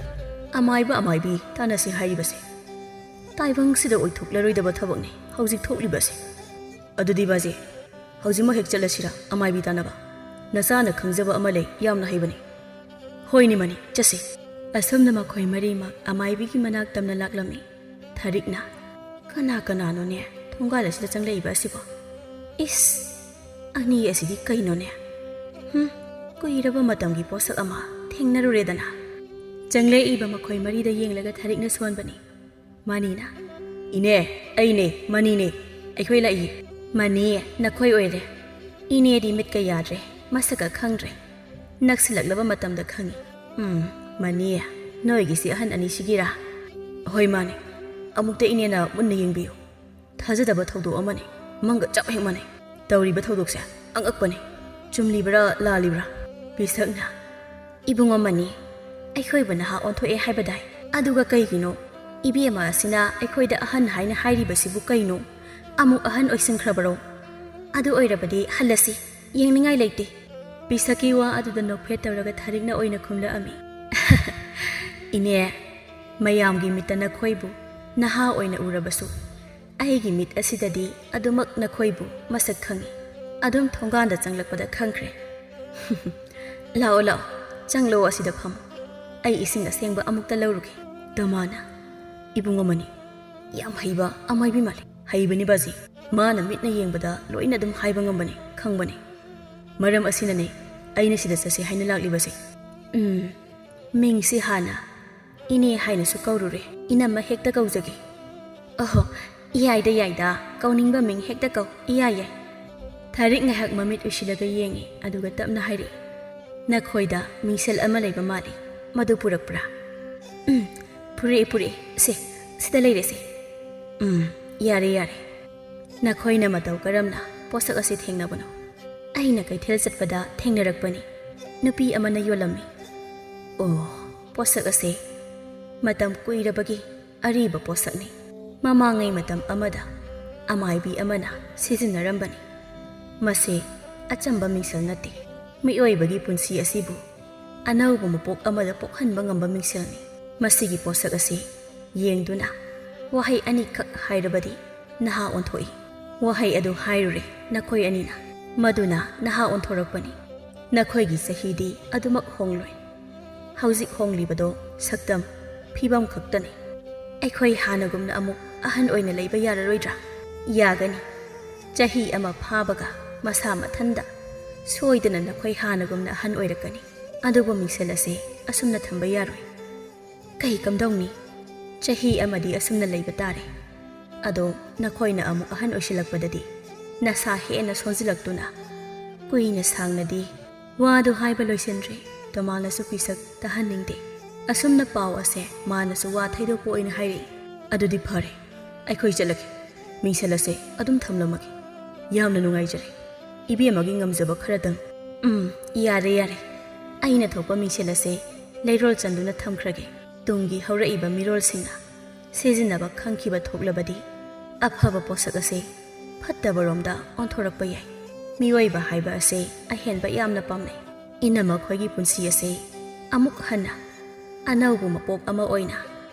ꯑꯃꯥꯏꯕ ꯑꯃꯥꯏꯕꯤ ꯇꯥꯟꯅꯁꯤ ꯍꯥꯏꯔꯤꯕꯁꯦ꯫ ꯇꯥꯏꯕꯪꯁꯤꯗ ꯑꯣꯏꯊꯣꯛꯂꯔꯣꯏꯗꯕ ꯊꯕꯛꯅꯤ ꯍꯧꯖꯤꯛ ꯊꯣꯛꯂꯤꯕꯁꯦ꯫ ꯑꯗꯨꯗꯤ ꯕꯥꯖꯤ, ꯍꯧꯖꯤꯛꯃꯛ ꯍꯦꯛ ꯆꯠꯂꯁꯤꯔꯥ ꯑꯃꯥꯏꯕꯤ ꯇꯥꯟꯅꯕ? ꯅꯆꯥꯅ ꯈꯪꯖꯕ ꯑꯃ ꯂꯩ, ꯌꯥꯝꯅ ꯍꯩꯕꯅꯤ"꯫ "ꯍꯣꯏꯅꯦ ꯃꯅꯤ, ꯆꯠꯁꯤ"꯫ ꯑꯁꯨꯝꯅ ꯃꯈꯣꯏ ꯃꯔꯤꯃꯛ ꯑꯃꯥꯏꯕꯤꯒꯤ ꯃꯅꯥꯛ ꯇꯝꯅ ꯂꯥꯛꯂꯝꯃꯤ꯫ ꯊꯥꯔꯤꯛꯅ, "ꯀꯅꯥ ꯀꯅꯥꯅꯣꯅꯦ ꯊꯣꯡꯒꯥꯜ ꯑꯁꯤꯗ ꯆꯪꯂꯛꯏꯕ ꯑꯁꯤꯕꯣ? ꯏꯁ, ꯑꯅꯤ ꯑꯁꯤꯗꯤ ꯀꯩꯅꯣꯅꯦ? ꯍꯨꯝ, ꯀꯨꯏꯔꯕ ꯃꯇꯝꯒꯤ ꯄꯣꯠꯁꯛ ꯑꯃ ꯊꯦꯡꯅꯔꯨꯔꯦꯗꯅ"꯫ ꯆꯪꯂꯛꯏꯕ ꯃꯈꯣꯏ ꯃꯔꯤꯗ ꯌꯦꯡꯂꯒ ꯊꯥꯔꯤꯛꯅ ꯁꯣꯟꯕꯅꯤ꯫ ꯃꯅꯤꯅ, "ꯏꯅꯦ, ꯑꯩꯅꯦ, ꯃꯅꯤꯅꯦ, ꯑꯩꯈꯣꯏ ꯂꯥꯛꯏ"꯫ "ꯃꯅꯤ, ꯅꯈꯣꯏ ꯑꯣꯏꯔꯦ꯫ ꯏꯅꯦꯗꯤ ꯃꯤꯠꯀ ꯌꯥꯗ꯭ꯔꯦ, ꯃꯁꯛꯀ ꯈꯪꯗ꯭ꯔꯦ꯫ ꯅꯛꯁꯤꯜꯂꯛꯂꯕ ꯃꯇꯝꯗ ꯈꯪꯉꯤ꯫ ꯎꯝ, ꯃꯅꯤ, ꯅꯣꯏꯒꯤꯁꯤ ꯑꯍꯟ ꯑꯅꯤꯁꯤꯒꯤꯔꯥ?" "ꯍꯣꯏ, ꯃꯥꯅꯦ꯫ ꯑꯃꯨꯛꯇ ꯏꯅꯦꯅ ꯃꯨꯟꯅ ꯌꯦꯡꯕꯤꯌꯨ꯫ ꯊꯥꯖꯗꯕ ꯊꯧꯗꯣꯛ ꯑꯃꯅꯤ꯫ ꯃꯪꯒ ꯆꯞ ꯍꯦꯛ ꯃꯥꯟꯅꯩ꯫ ꯇꯧꯔꯤꯕ ꯊꯧꯗꯣꯛꯁꯦ ꯑꯉꯛꯄꯅꯤ꯫ ꯆꯨꯝꯂꯤꯕ꯭ꯔꯥ, ꯂꯥꯜꯂꯤꯕ꯭ꯔꯥ?" ꯄꯤꯁꯛꯅ, "ꯏꯕꯨꯡꯉꯣ ꯃꯅꯤ, ꯑꯩꯈꯣꯏꯕꯨ ꯅꯍꯥ ꯑꯣꯟꯊꯣꯛꯑꯦ ꯍꯥꯏꯕꯗꯥꯏ? ꯑꯗꯨꯒ ꯀꯩꯒꯤꯅꯣ ꯏꯕꯦꯝꯃ ꯑꯁꯤꯅ ꯑꯩꯈꯣꯏꯗ ꯑꯍꯟ ꯍꯥꯏꯅ ꯍꯥꯏꯔꯤꯕꯁꯤꯕꯨ ꯀꯩꯅꯣ? ꯑꯃꯨꯛ ꯑꯍꯟ ꯑꯣꯏꯁꯤꯟꯈ꯭ꯔꯕꯔꯣ? ꯑꯗꯨ ꯑꯣꯏꯔꯕꯗꯤ ꯍꯜꯂꯁꯤ, ꯌꯦꯡꯅꯤꯡꯉꯥꯏ ꯂꯩꯇꯦ"꯫ ꯄꯤꯁꯛꯀꯤ ꯋꯥ ꯑꯗꯨꯗ ꯅꯣꯛꯐꯦꯠ ꯇꯧꯔꯒ ꯊꯥꯔꯤꯛꯅ ꯑꯣꯏꯅ ꯈꯨꯝꯂꯛꯑꯝꯃꯤ꯫ "ꯏꯅꯦ, ꯃꯌꯥꯝꯒꯤ ꯃꯤꯠꯇ ꯅꯈꯣꯏꯕꯨ ꯅꯍꯥ ꯑꯣꯏꯅ ꯎꯔꯕꯁꯨ, ꯑꯩꯒꯤ ꯃꯤꯠ ꯑꯁꯤꯗꯗꯤ ꯑꯗꯨꯃꯛ ꯅꯈꯣꯏꯕꯨ ꯃꯁꯛ ꯈꯪꯉꯤ꯫ ꯑꯗꯨꯝ ꯊꯣꯡꯒꯥꯟꯗ ꯆꯪꯂꯛꯄꯗ ꯈꯪꯈ꯭ꯔꯦ꯫ ꯂꯥꯛꯑꯣ, ꯂꯥꯛꯑꯣ, ꯆꯪꯂꯛꯑꯣ, ꯑꯁꯤꯗ ꯐꯝꯃꯣ꯫ ꯑꯩ ꯏꯁꯤꯡ ꯑꯁꯦꯡꯕ ꯑꯃꯨꯛꯇ ꯂꯧꯔꯨꯒꯦ"꯫ ꯇꯃꯥꯅ, "ꯏꯕꯨꯡꯉꯣ ꯃꯅꯤ, ꯌꯥꯝ ꯍꯩꯕ ꯑꯃꯥꯏꯕꯤ ꯃꯥꯜꯂꯤ"꯫ "ꯍꯩꯕꯅꯤ ꯕꯥꯖꯤ, ꯃꯥꯅ ꯃꯤꯠꯅ ꯌꯦꯡꯕꯗ ꯂꯣꯏꯅ ꯑꯗꯨꯝ ꯍꯥꯏꯕ ꯉꯝꯕꯅꯤ, ꯈꯪꯕꯅꯤ꯫ ꯃꯔꯝ ꯑꯁꯤꯅꯅꯦ ꯑꯩꯅ ꯁꯤꯗ ꯆꯠꯁꯦ ꯍꯥꯏꯅ ꯂꯥꯛꯂꯤꯕꯁꯦ"꯫ "ꯎꯝ, ꯃꯤꯡꯁꯤ ꯍꯥꯟꯅ ꯏꯅꯦ ꯍꯥꯏꯅꯁꯨ ꯀꯧꯔꯨꯔꯦ, ꯏꯅꯝꯃ ꯍꯦꯛꯇ ꯀꯧꯖꯒꯦ꯫ ꯑꯍꯣ, ꯏꯌꯥꯏꯗ ꯌꯥꯏꯗ, ꯀꯧꯅꯤꯡꯕ ꯃꯤꯡ ꯍꯦꯛꯇ ꯀꯧ, ꯏꯌꯥꯏ ꯌꯥꯏ꯫ ꯊꯥꯔꯤꯛ ꯉꯥꯏꯍꯥꯛ ꯃꯃꯤꯠ ꯎꯏꯁꯤꯜꯂꯒ ꯌꯦꯡꯉꯤ, ꯑꯗꯨꯒ ꯇꯞꯅ ꯍꯥꯏꯔꯛꯏ, "ꯅꯈꯣꯏꯗ ꯃꯤꯡꯁꯦꯜ ꯑꯃ ꯂꯩꯕ ꯃꯥꯜꯂꯤ, ꯃꯗꯨ ꯄꯨꯔꯛꯄ꯭ꯔꯥ?" "ꯎꯝ, ꯄꯨꯔꯛꯏ, ꯄꯨꯔꯛꯏ꯫ ꯁꯦ, ꯁꯤꯗ ꯂꯩꯔꯦ, ꯁꯦ꯫" "ꯎꯝ, ꯌꯥꯔꯦ, ꯌꯥꯔꯦ꯫ ꯅꯈꯣꯏꯅ ꯃꯇꯧ ꯀꯔꯝꯅ ꯄꯣꯠꯁꯛ ꯑꯁꯤ ꯊꯦꯡꯅꯕꯅꯣ?" "ꯑꯩꯅ ꯀꯩꯊꯦꯜ ꯆꯠꯄꯗ ꯊꯦꯡꯅꯔꯛꯄꯅꯤ꯫ ꯅꯨꯄꯤ ꯑꯃꯅ ꯌꯣꯜꯂꯝꯃꯤ꯫" "ꯑꯣ, ꯄꯣꯠꯁꯛ ꯑꯁꯦ ꯃꯇꯝ ꯀꯨꯏꯔꯕꯒꯤ ꯑꯔꯤꯕ ꯄꯣꯠꯁꯛꯅꯤ꯫ ꯃꯃꯥꯡꯉꯩ ꯃꯇꯝ ꯑꯃꯗ ꯑꯃꯥꯏꯕꯤ ꯑꯃꯅ ꯁꯤꯖꯤꯟꯅꯔꯝꯕꯅꯤ꯫ ꯃꯁꯤ ꯑꯆꯝꯕ ꯃꯤꯡꯁꯦꯜ ꯅꯠꯇꯦ꯫ ꯃꯤꯑꯣꯏꯕꯒꯤ ꯄꯨꯟꯁꯤ ꯑꯁꯤꯕꯨ ꯑꯅꯧꯕ ꯃꯄꯣꯛ ꯑꯃꯗ ꯄꯣꯛꯍꯟꯕ ꯉꯝꯕ ꯃꯤꯡꯁꯦꯜꯅꯤ꯫ ꯃꯁꯤꯒꯤ ꯄꯣꯠꯁꯛ ꯑꯁꯤ ꯌꯦꯡꯗꯨꯅ ꯋꯥꯍꯩ ꯑꯅꯤꯈꯛ ꯍꯥꯏꯔꯕꯗꯤ ꯅꯍꯥ ꯑꯣꯟꯊꯣꯛꯏ꯫ ꯋꯥꯍꯩ ꯑꯗꯨ ꯍꯥꯏꯔꯨꯔꯦ ꯅꯈꯣꯏ ꯑꯅꯤꯅ, ꯃꯗꯨꯅ ꯅꯍꯥ ꯑꯣꯟꯊꯣꯔꯛꯄꯅꯤ꯫ ꯅꯈꯣꯏꯒꯤ ꯆꯍꯤꯗꯤ ꯑꯗꯨꯃꯛ ꯍꯣꯡꯂꯣꯏ꯫ ꯍꯧꯖꯤꯛ ꯍꯣꯡꯂꯤꯕꯗꯣ ꯁꯛꯇꯝ, ꯐꯤꯕꯝ ꯈꯛꯇꯅꯤ꯫ ꯑꯩꯈꯣꯏ ꯍꯥꯟꯅꯒꯨꯝꯅ ꯑꯃꯨꯛ ꯑꯍꯟ ꯑꯣꯏꯅ ꯂꯩꯕ ꯌꯥꯔꯔꯣꯏꯗ꯭ꯔꯥ?" "ꯌꯥꯒꯅꯤ꯫ ꯆꯍꯤ ꯑꯃ ꯐꯥꯕꯒ ꯃꯁꯥ ꯃꯊꯟꯗ ꯁꯣꯏꯗꯅ ꯅꯈꯣꯏ ꯍꯥꯟꯅꯒꯨꯝꯅ ꯑꯍꯟ ꯑꯣꯏꯔꯛꯀꯅꯤ꯫ ꯑꯗꯨꯕꯨ ꯃꯤꯡꯁꯦꯜ ꯑꯁꯦ ꯑꯁꯨꯝꯅ ꯊꯝꯕ ꯌꯥꯔꯣꯏ꯫ ꯀꯩ ꯀꯝꯗꯧꯅꯤ? ꯆꯍꯤ ꯑꯃꯗꯤ ꯑꯁꯨꯝꯅ ꯂꯩꯕ ꯇꯥꯔꯦ꯫ ꯑꯗꯣ ꯅꯈꯣꯏꯅ ꯑꯃꯨꯛ ꯑꯍꯟ ꯑꯣꯏꯁꯤꯜꯂꯛꯄꯗꯗꯤ ꯅꯁꯥ ꯍꯦꯟꯅ ꯁꯣꯟꯖꯤꯜꯂꯛꯇꯨꯅ ꯀꯨꯏꯅ ꯁꯥꯡꯅꯗꯤ" ꯋꯥꯗꯨ ꯍꯥꯏꯕ ꯂꯣꯏꯁꯤꯟꯗ꯭ꯔꯤ꯫ ꯇꯣꯃꯥꯜꯅꯁꯨ ꯄꯤꯁꯛ ꯇꯥꯍꯟꯅꯤꯡꯗꯦ꯫ ꯑꯁꯨꯝꯅ ꯄꯥꯎ ꯑꯁꯦ ꯃꯥꯅꯁꯨ ꯋꯥ ꯊꯩꯗꯣꯛꯄ ꯑꯣꯏꯅ ꯍꯥꯏꯔꯛꯏ꯫ "ꯑꯗꯨꯗꯤ ꯐꯔꯦ, ꯑꯩꯈꯣꯏ ꯆꯠꯂꯒꯦ꯫ ꯃꯤꯡꯁꯦꯜ ꯑꯁꯦ ꯑꯗꯨꯝ ꯊꯝꯂꯝꯃꯒꯦ꯫ ꯌꯥꯝꯅ ꯅꯨꯡꯉꯥꯏꯖꯔꯦ꯫ ꯏꯕꯦꯝꯃꯒꯤ ꯉꯝꯖꯕ ꯈꯔꯗꯪ꯫" "ꯎꯝ, ꯌꯥꯔꯦ, ꯌꯥꯔꯦ꯫ ꯑꯩꯅ ꯊꯣꯛꯄ ꯃꯤꯡꯁꯦꯜ ꯑꯁꯦ ꯂꯩꯔꯣꯜ ꯆꯟꯗꯨꯅ ꯊꯝꯈ꯭ꯔꯒꯦ꯫ ꯇꯨꯡꯒꯤ ꯍꯧꯔꯛꯏꯕ ꯃꯤꯔꯣꯜꯁꯤꯡꯅ ꯁꯤꯖꯤꯟꯅꯕ ꯈꯪꯈꯤꯕ ꯊꯣꯛꯂꯕꯗꯤ ꯑꯐꯕ ꯄꯣꯠꯁꯛ ꯑꯁꯦ ꯐꯠꯇꯕꯔꯣꯝꯗ ꯑꯣꯟꯊꯣꯔꯛꯄ ꯌꯥꯏ꯫ ꯃꯤꯑꯣꯏꯕ ꯍꯥꯏꯕ ꯑꯁꯦ ꯑꯍꯦꯟꯕ ꯌꯥꯝꯅ ꯄꯥꯝꯅꯩ꯫ ꯏꯅꯝꯃ ꯈꯣꯏꯒꯤ ꯄꯨꯟꯁꯤ ꯑꯁꯦ ꯑꯃꯨꯛ ꯍꯟꯅ ꯑꯅꯧꯕ ꯃꯄꯣꯛ ꯑꯃ ꯑꯣꯏꯅ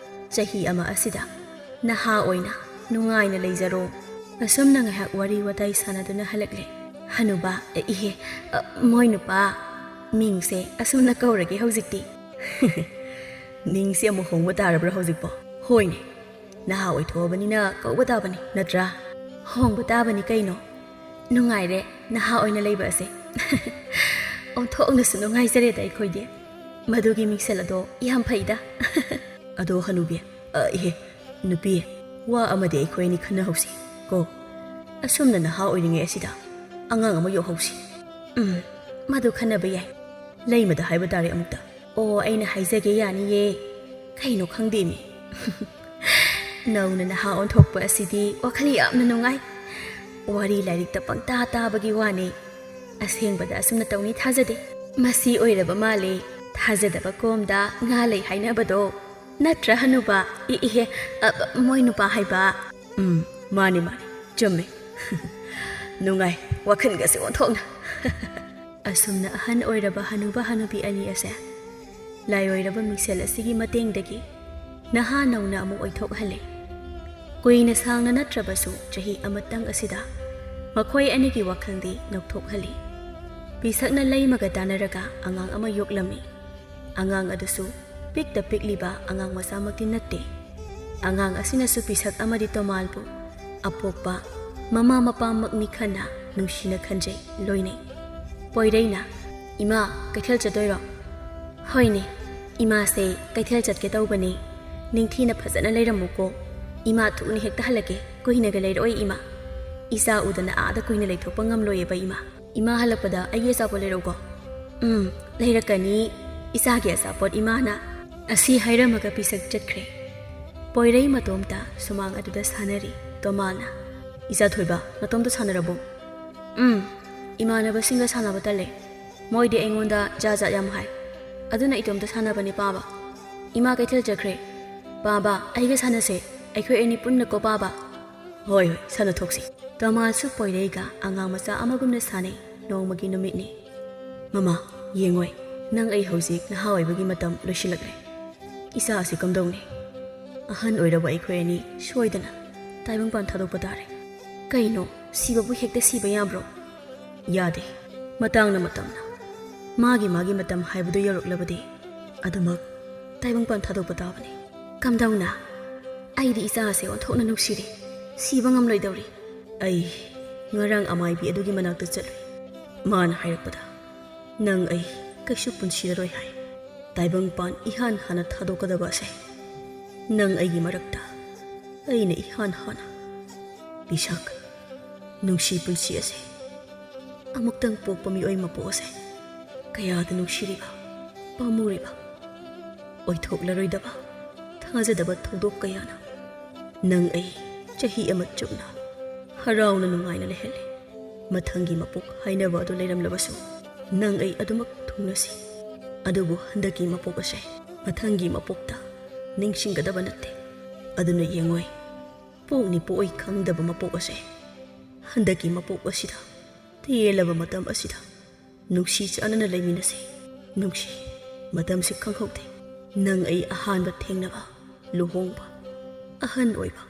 ꯆꯍꯤ ꯑꯃ ꯑꯁꯤꯗ ꯅꯍꯥ ꯑꯣꯏꯅ ꯅꯨꯡꯉꯥꯏꯅ ꯂꯩꯖꯔꯣ꯫" ꯑꯁꯨꯝꯅ ꯉꯥꯏꯍꯥꯛ ꯋꯥꯔꯤ ꯋꯥꯇꯥꯏ ꯁꯥꯟꯅꯗꯨꯅ ꯍꯜꯂꯛꯂꯦ꯫ ꯍꯅꯨꯕꯥ, ꯑꯦ, ꯏꯍꯦ, ꯑ, ꯃꯣꯏ ꯅꯨꯄꯥ, ꯃꯤꯡꯁꯦ ꯑꯁꯨꯝꯅ ꯀꯧꯔꯒꯦ ꯍꯧꯖꯤꯛꯇꯤ꯫ "ꯃꯤꯡꯁꯦ ꯑꯃꯨꯛ ꯍꯣꯡꯕ ꯇꯥꯔꯕ꯭ꯔꯥ ꯍꯧꯖꯤꯛꯄꯣ?" "ꯍꯣꯏꯅꯦ, ꯅꯍꯥ ꯑꯣꯏꯊꯣꯛꯑꯕꯅꯤꯅ ꯀꯧꯕ ꯇꯥꯕꯅꯤ, ꯅꯠꯇ꯭ꯔꯥ?" "ꯍꯣꯡꯕ ꯇꯥꯕꯅꯤ ꯀꯩꯅꯣ꯫ ꯅꯨꯡꯉꯥꯏꯔꯦ ꯅꯍꯥ ꯑꯣꯏꯅ ꯂꯩꯕ ꯑꯁꯦ꯫" "ꯑꯣꯟꯊꯣꯛꯅꯁꯨ ꯅꯨꯡꯉꯥꯏꯖꯔꯦꯗ ꯑꯩꯈꯣꯏꯗꯤ꯫ ꯃꯗꯨꯒꯤ ꯃꯤꯡꯁꯦꯜ ꯑꯗꯣ ꯌꯥꯝ ꯐꯩꯗ꯫" "ꯑꯗꯣ ꯍꯅꯨꯕꯤ, ꯑ, ꯏꯍꯦ, ꯅꯨꯄꯤ, ꯋꯥ ꯑꯃꯗꯤ ꯑꯩꯈꯣꯏ ꯑꯅꯤ ꯈꯟꯅꯍꯧꯁꯤ ꯀꯣ꯫ ꯑꯁꯨꯝꯅ ꯅꯍꯥ ꯑꯣꯏꯔꯤꯉꯩ ꯑꯁꯤꯗ ꯑꯉꯥꯡ ꯑꯃ ꯌꯣꯛꯍꯧꯁꯤ꯫ ꯎꯝ, ꯃꯗꯨ ꯈꯟꯅꯕ ꯌꯥꯏ꯫ ꯂꯩꯃꯗ ꯍꯥꯏꯕ ꯇꯥꯔꯦ ꯑꯃꯨꯛꯇ꯫ ꯑꯣ, ꯑꯩꯅ ꯍꯥꯏꯖꯒꯦ ꯌꯥꯅꯤꯌꯦ꯫ ꯀꯩꯅꯣ ꯈꯪꯗꯦꯃꯤ꯫ ꯅꯧꯅ ꯅꯍꯥ ꯑꯣꯟꯊꯣꯛꯄ ꯑꯁꯤꯗꯤ ꯋꯥꯈꯜ ꯌꯥꯝꯅ ꯅꯨꯡꯉꯥꯏ꯫ ꯋꯥꯔꯤ ꯂꯥꯏꯔꯤꯛꯇ ꯄꯪꯇꯥ ꯇꯥꯕꯒꯤ ꯋꯥꯅꯤ꯫ ꯑꯁꯦꯡꯕꯗ ꯑꯁꯨꯝꯅ ꯇꯧꯅꯤ ꯊꯥꯖꯗꯦ꯫ ꯃꯁꯤ ꯑꯣꯏꯔꯕ ꯃꯥꯜꯂꯦ, ꯊꯥꯖꯗꯕ ꯀꯣꯝꯗ ꯉꯥ ꯂꯩ ꯍꯥꯏꯅꯕꯗꯣ꯫ ꯅꯠꯇ꯭ꯔ ꯍꯅꯨꯕ? ꯏ-, ꯏꯍꯦ, ꯑ, ꯃꯣꯏ ꯅꯨꯄꯥ ꯍꯥꯏꯕ꯫ ꯎꯝ, ꯃꯥꯅꯤ, ꯃꯥꯅꯤ, ꯆꯨꯝꯃꯦ꯫ ꯅꯨꯡꯉꯥꯏ, ꯋꯥꯈꯜꯒꯁꯦ ꯑꯣꯟꯊꯣꯛꯅ꯫ ꯑꯁꯨꯝꯅ ꯑꯍꯟ ꯑꯣꯏꯔꯕ ꯍꯅꯨꯕ ꯍꯅꯨꯕꯤ ꯑꯅꯤ ꯑꯁꯦ ꯂꯥꯏꯑꯣꯏꯔꯕ ꯃꯤꯡꯁꯦꯜ ꯑꯁꯤꯒꯤ ꯃꯇꯦꯡꯗꯒꯤ ꯅꯍꯥ ꯅꯧꯅ ꯑꯃꯨꯛ ꯑꯣꯏꯊꯣꯛꯍꯜꯂꯦ꯫ ꯀꯨꯏꯅ ꯁꯥꯡꯅ ꯅꯠꯇ꯭ꯔꯕꯁꯨ ꯆꯍꯤ ꯑꯃꯇꯪ ꯑꯁꯤꯗ ꯃꯈꯣꯏ ꯑꯅꯤꯒꯤ ꯋꯥꯈꯜꯗꯤ ꯅꯧꯊꯣꯛꯍꯜꯂꯤ꯫ ꯄꯤꯁꯛꯅ ꯂꯩꯃꯒ ꯇꯥꯟꯅꯔꯒ ꯑꯉꯥꯡ ꯑꯃ ꯌꯣꯛꯂꯝꯃꯤ꯫ ꯑꯉꯥꯡ ꯑꯗꯨꯁꯨ ꯄꯤꯛꯇ ꯄꯤꯛꯂꯤꯕ ꯑꯉꯥꯡ ꯃꯆꯥꯃꯛꯇꯤ ꯅꯠꯇꯦ꯫ ꯑꯉꯥꯡ ꯑꯁꯤꯅꯁꯨ ꯄꯤꯁꯛ ꯑꯃꯗꯤ ꯇꯣꯃꯥꯜꯕꯨ ꯑꯄꯣꯛꯄ ꯃꯃꯥ ꯃꯄꯥꯃꯛꯅꯤ ꯈꯟꯅ ꯅꯨꯡꯁꯤꯅ ꯈꯟꯖꯩ, ꯂꯣꯏꯅꯩ꯫ ꯄꯣꯏꯔꯩꯅ, "ꯏꯃꯥ, ꯀꯩꯊꯦꯜ ꯆꯠꯇꯣꯏꯔꯣ?" "ꯍꯣꯏꯅꯦ, ꯏꯃꯥꯁꯦ ꯀꯩꯊꯦꯜ ꯆꯠꯀꯦ ꯇꯧꯕꯅꯦ꯫ ꯅꯤꯡꯊꯤꯅ ꯐꯖꯅ ꯂꯩꯔꯝꯃꯨꯀꯣ꯫ ꯏꯃꯥ ꯊꯨꯅ ꯍꯦꯛꯇ ꯍꯜꯂꯛꯀꯦ, ꯀꯨꯏꯅꯒ ꯂꯩꯔꯛꯑꯣꯏ ꯏꯃꯥ꯫ ꯏꯆꯥ ꯎꯗꯅ ꯑꯥꯗ ꯀꯨꯏꯅ ꯂꯩꯊꯣꯛꯄ ꯉꯝꯂꯣꯏꯌꯦꯕ ꯏꯃꯥ꯫ ꯏꯃꯥ ꯍꯜꯂꯛꯄꯗ ꯑꯩꯒꯤ ꯑꯆꯥꯄꯣꯠ ꯂꯩꯔꯛꯎꯀꯣ꯫" "ꯎꯝ, ꯂꯩꯔꯛꯀꯅꯤ ꯏꯆꯥꯒꯤ ꯑꯆꯥꯄꯣꯠ ꯏꯃꯥꯅ꯫" ꯑꯁꯤ ꯍꯥꯏꯔꯝꯃꯒ ꯄꯤꯁꯛ ꯆꯠꯈ꯭ꯔꯦ꯫ ꯄꯣꯏꯔꯩ ꯃꯇꯣꯝꯇ ꯁꯨꯃꯥꯡ ꯑꯗꯨꯗ ꯁꯥꯟꯅꯔꯤ꯫ ꯇꯣꯃꯥꯜꯅ, "ꯏꯆꯥ ꯊꯣꯏꯕ, ꯅꯇꯣꯝꯇ ꯁꯥꯟꯅꯔꯕꯣ?" "ꯎꯝ, ꯏꯃꯥꯟꯅꯕꯁꯤꯡꯒ ꯁꯥꯟꯅꯕ ꯇꯜꯂꯦ꯫ ꯃꯣꯏꯗꯤ ꯑꯩꯉꯣꯟꯗ ꯖꯥꯠ ꯖꯥꯠ ꯌꯥꯝ ꯍꯥꯏ꯫ ꯑꯗꯨꯅ ꯏꯇꯣꯝꯇ ꯁꯥꯟꯅꯕꯅꯦ ꯄꯥꯕ꯫ ꯏꯃꯥ ꯀꯩꯊꯦꯜ ꯆꯠꯈ꯭ꯔꯦ꯫ ꯄꯥꯕ, ꯑꯩꯒ ꯁꯥꯟꯅꯁꯦ꯫ ꯑꯩꯈꯣꯏ ꯑꯅꯤ ꯄꯨꯟꯅꯀꯣ ꯄꯥꯕ꯫" "ꯍꯣꯏ, ꯍꯣꯏ, ꯁꯥꯟꯅꯊꯣꯛꯁꯤ꯫" ꯇꯣꯃꯥꯁꯁꯨ ꯄꯣꯏꯔꯩꯒ ꯑꯉꯥꯡ ꯃꯆꯥ ꯑꯃꯒꯨꯝꯅ ꯁꯥꯟꯅꯩ꯫ ꯅꯣꯡꯃꯒꯤ ꯅꯨꯃꯤꯠꯅꯤ꯫ "ꯃꯃꯥ, ꯌꯦꯡꯉꯣꯏ, ꯅꯪ ꯑꯩ ꯍꯧꯖꯤꯛ ꯅꯍꯥ ꯑꯣꯏꯕꯒꯤ ꯃꯇꯝ ꯂꯣꯏꯁꯤꯜꯂꯛꯂꯦ꯫ ꯏꯆꯥ ꯑꯁꯤ ꯀꯝꯗꯧꯅꯤ? ꯑꯍꯟ ꯑꯣꯏꯔꯕ ꯑꯩꯈꯣꯏ ꯑꯅꯤ ꯁꯣꯏꯗꯅ ꯇꯥꯏꯕꯪꯄꯥꯟ ꯊꯥꯗꯣꯛꯄ ꯇꯥꯔꯦ꯫" "ꯀꯩꯅꯣ, ꯁꯤꯕꯕꯨ ꯍꯦꯛꯇ ꯁꯤꯕ ꯌꯥꯕ꯭ꯔꯣ?" "ꯌꯥꯗꯦ, ꯃꯇꯥꯡꯅ ꯃꯇꯝꯅ꯫ ꯃꯥꯒꯤ ꯃꯥꯒꯤ ꯃꯇꯝ ꯍꯥꯏꯕꯗꯨ ꯌꯧꯔꯛꯂꯕꯗꯤ ꯑꯗꯨꯃꯛ ꯇꯥꯏꯕꯪꯄꯥꯟ ꯊꯥꯗꯣꯛꯄ ꯇꯥꯕꯅꯤ꯫" "ꯀꯝꯗꯧꯅ? ꯑꯩꯗꯤ ꯏꯆꯥ ꯑꯁꯦ ꯑꯣꯟꯊꯣꯛꯅ ꯅꯨꯡꯁꯤꯔꯦ, ꯁꯤꯕ ꯉꯝꯂꯣꯏꯗꯧꯔꯤ꯫" "ꯑꯩ ꯉꯔꯥꯡ ꯑꯃꯥꯏꯕꯤ ꯑꯗꯨꯒꯤ ꯃꯅꯥꯛꯇ ꯆꯠꯂꯨꯏ꯫ ꯃꯥꯅ ꯍꯥꯏꯔꯛꯄꯗ ꯅꯪ ꯑꯩ ꯀꯩꯁꯨ ꯄꯨꯟꯁꯤꯔꯔꯣꯏ ꯍꯥꯏ꯫ ꯇꯥꯏꯕꯪꯄꯥꯟ ꯏꯍꯥꯟ ꯍꯥꯟꯅ ꯊꯥꯗꯣꯛꯀꯗꯕ ꯑꯁꯦ ꯅꯪ ꯑꯩꯒꯤ ꯃꯔꯛꯇ ꯑꯩꯅ ꯏꯍꯥꯟ ꯍꯥꯟꯅ꯫ ꯄꯤꯁꯛ, ꯅꯨꯡꯁꯤ ꯄꯨꯟꯁꯤ ꯑꯁꯦ, ꯑꯃꯨꯛꯇꯪ ꯄꯣꯛꯄ ꯃꯤꯑꯣꯏ ꯃꯄꯣꯛ ꯑꯁꯦ ꯀꯌꯥꯗ ꯅꯨꯡꯁꯤꯔꯤꯕ, ꯄꯥꯝꯃꯨꯔꯤꯕ, ꯑꯣꯏꯊꯣꯛꯂꯔꯣꯏꯗꯕ ꯊꯥꯖꯗꯕ ꯊꯧꯗꯣꯛ ꯀꯌꯥꯅ ꯅꯪ ꯑꯩ ꯆꯍꯤ ꯑꯃ ꯆꯨꯞꯅ ꯍꯔꯥꯎꯅ ꯅꯨꯡꯉꯥꯏꯅ ꯂꯩꯍꯜꯂꯦ꯫ ꯃꯊꯪꯒꯤ ꯃꯄꯣꯛ ꯍꯥꯏꯅꯕ ꯑꯗꯨ ꯂꯩꯔꯝꯂꯕꯁꯨ, ꯅꯪ ꯑꯩ ꯑꯗꯨꯃꯛ ꯊꯨꯡꯅꯁꯤ꯫ ꯑꯗꯨꯕꯨ ꯍꯟꯗꯛꯀꯤ ꯃꯄꯣꯛ ꯑꯁꯦ ꯃꯊꯪꯒꯤ ꯃꯄꯣꯛꯇ ꯅꯤꯡꯁꯤꯡꯒꯗꯕ ꯅꯠꯇꯦ꯫ ꯑꯗꯨꯅ ꯌꯦꯡꯉꯣꯏ, ꯄꯣꯛꯅꯤ ꯄꯣꯛꯑꯣꯏ ꯈꯪꯗꯕ ꯃꯄꯣꯛ ꯑꯁꯦ ꯍꯟꯗꯛꯀꯤ ꯃꯄꯣꯛ ꯑꯁꯤꯗ, ꯇꯦꯜꯂꯕ ꯃꯇꯝ ꯑꯁꯤꯗ ꯅꯨꯡꯁꯤ ꯆꯥꯟꯅꯅ ꯂꯩꯃꯤꯟꯅꯁꯤ꯫ ꯅꯨꯡꯁꯤ, ꯃꯇꯝꯁꯤ ꯈꯪꯍꯧꯗꯦ꯫ ꯅꯪ ꯑꯩ ꯑꯍꯥꯟꯕ ꯊꯦꯡꯅꯕ, ꯂꯨꯍꯣꯡꯕ, ꯑꯍꯟ ꯑꯣꯏꯕ,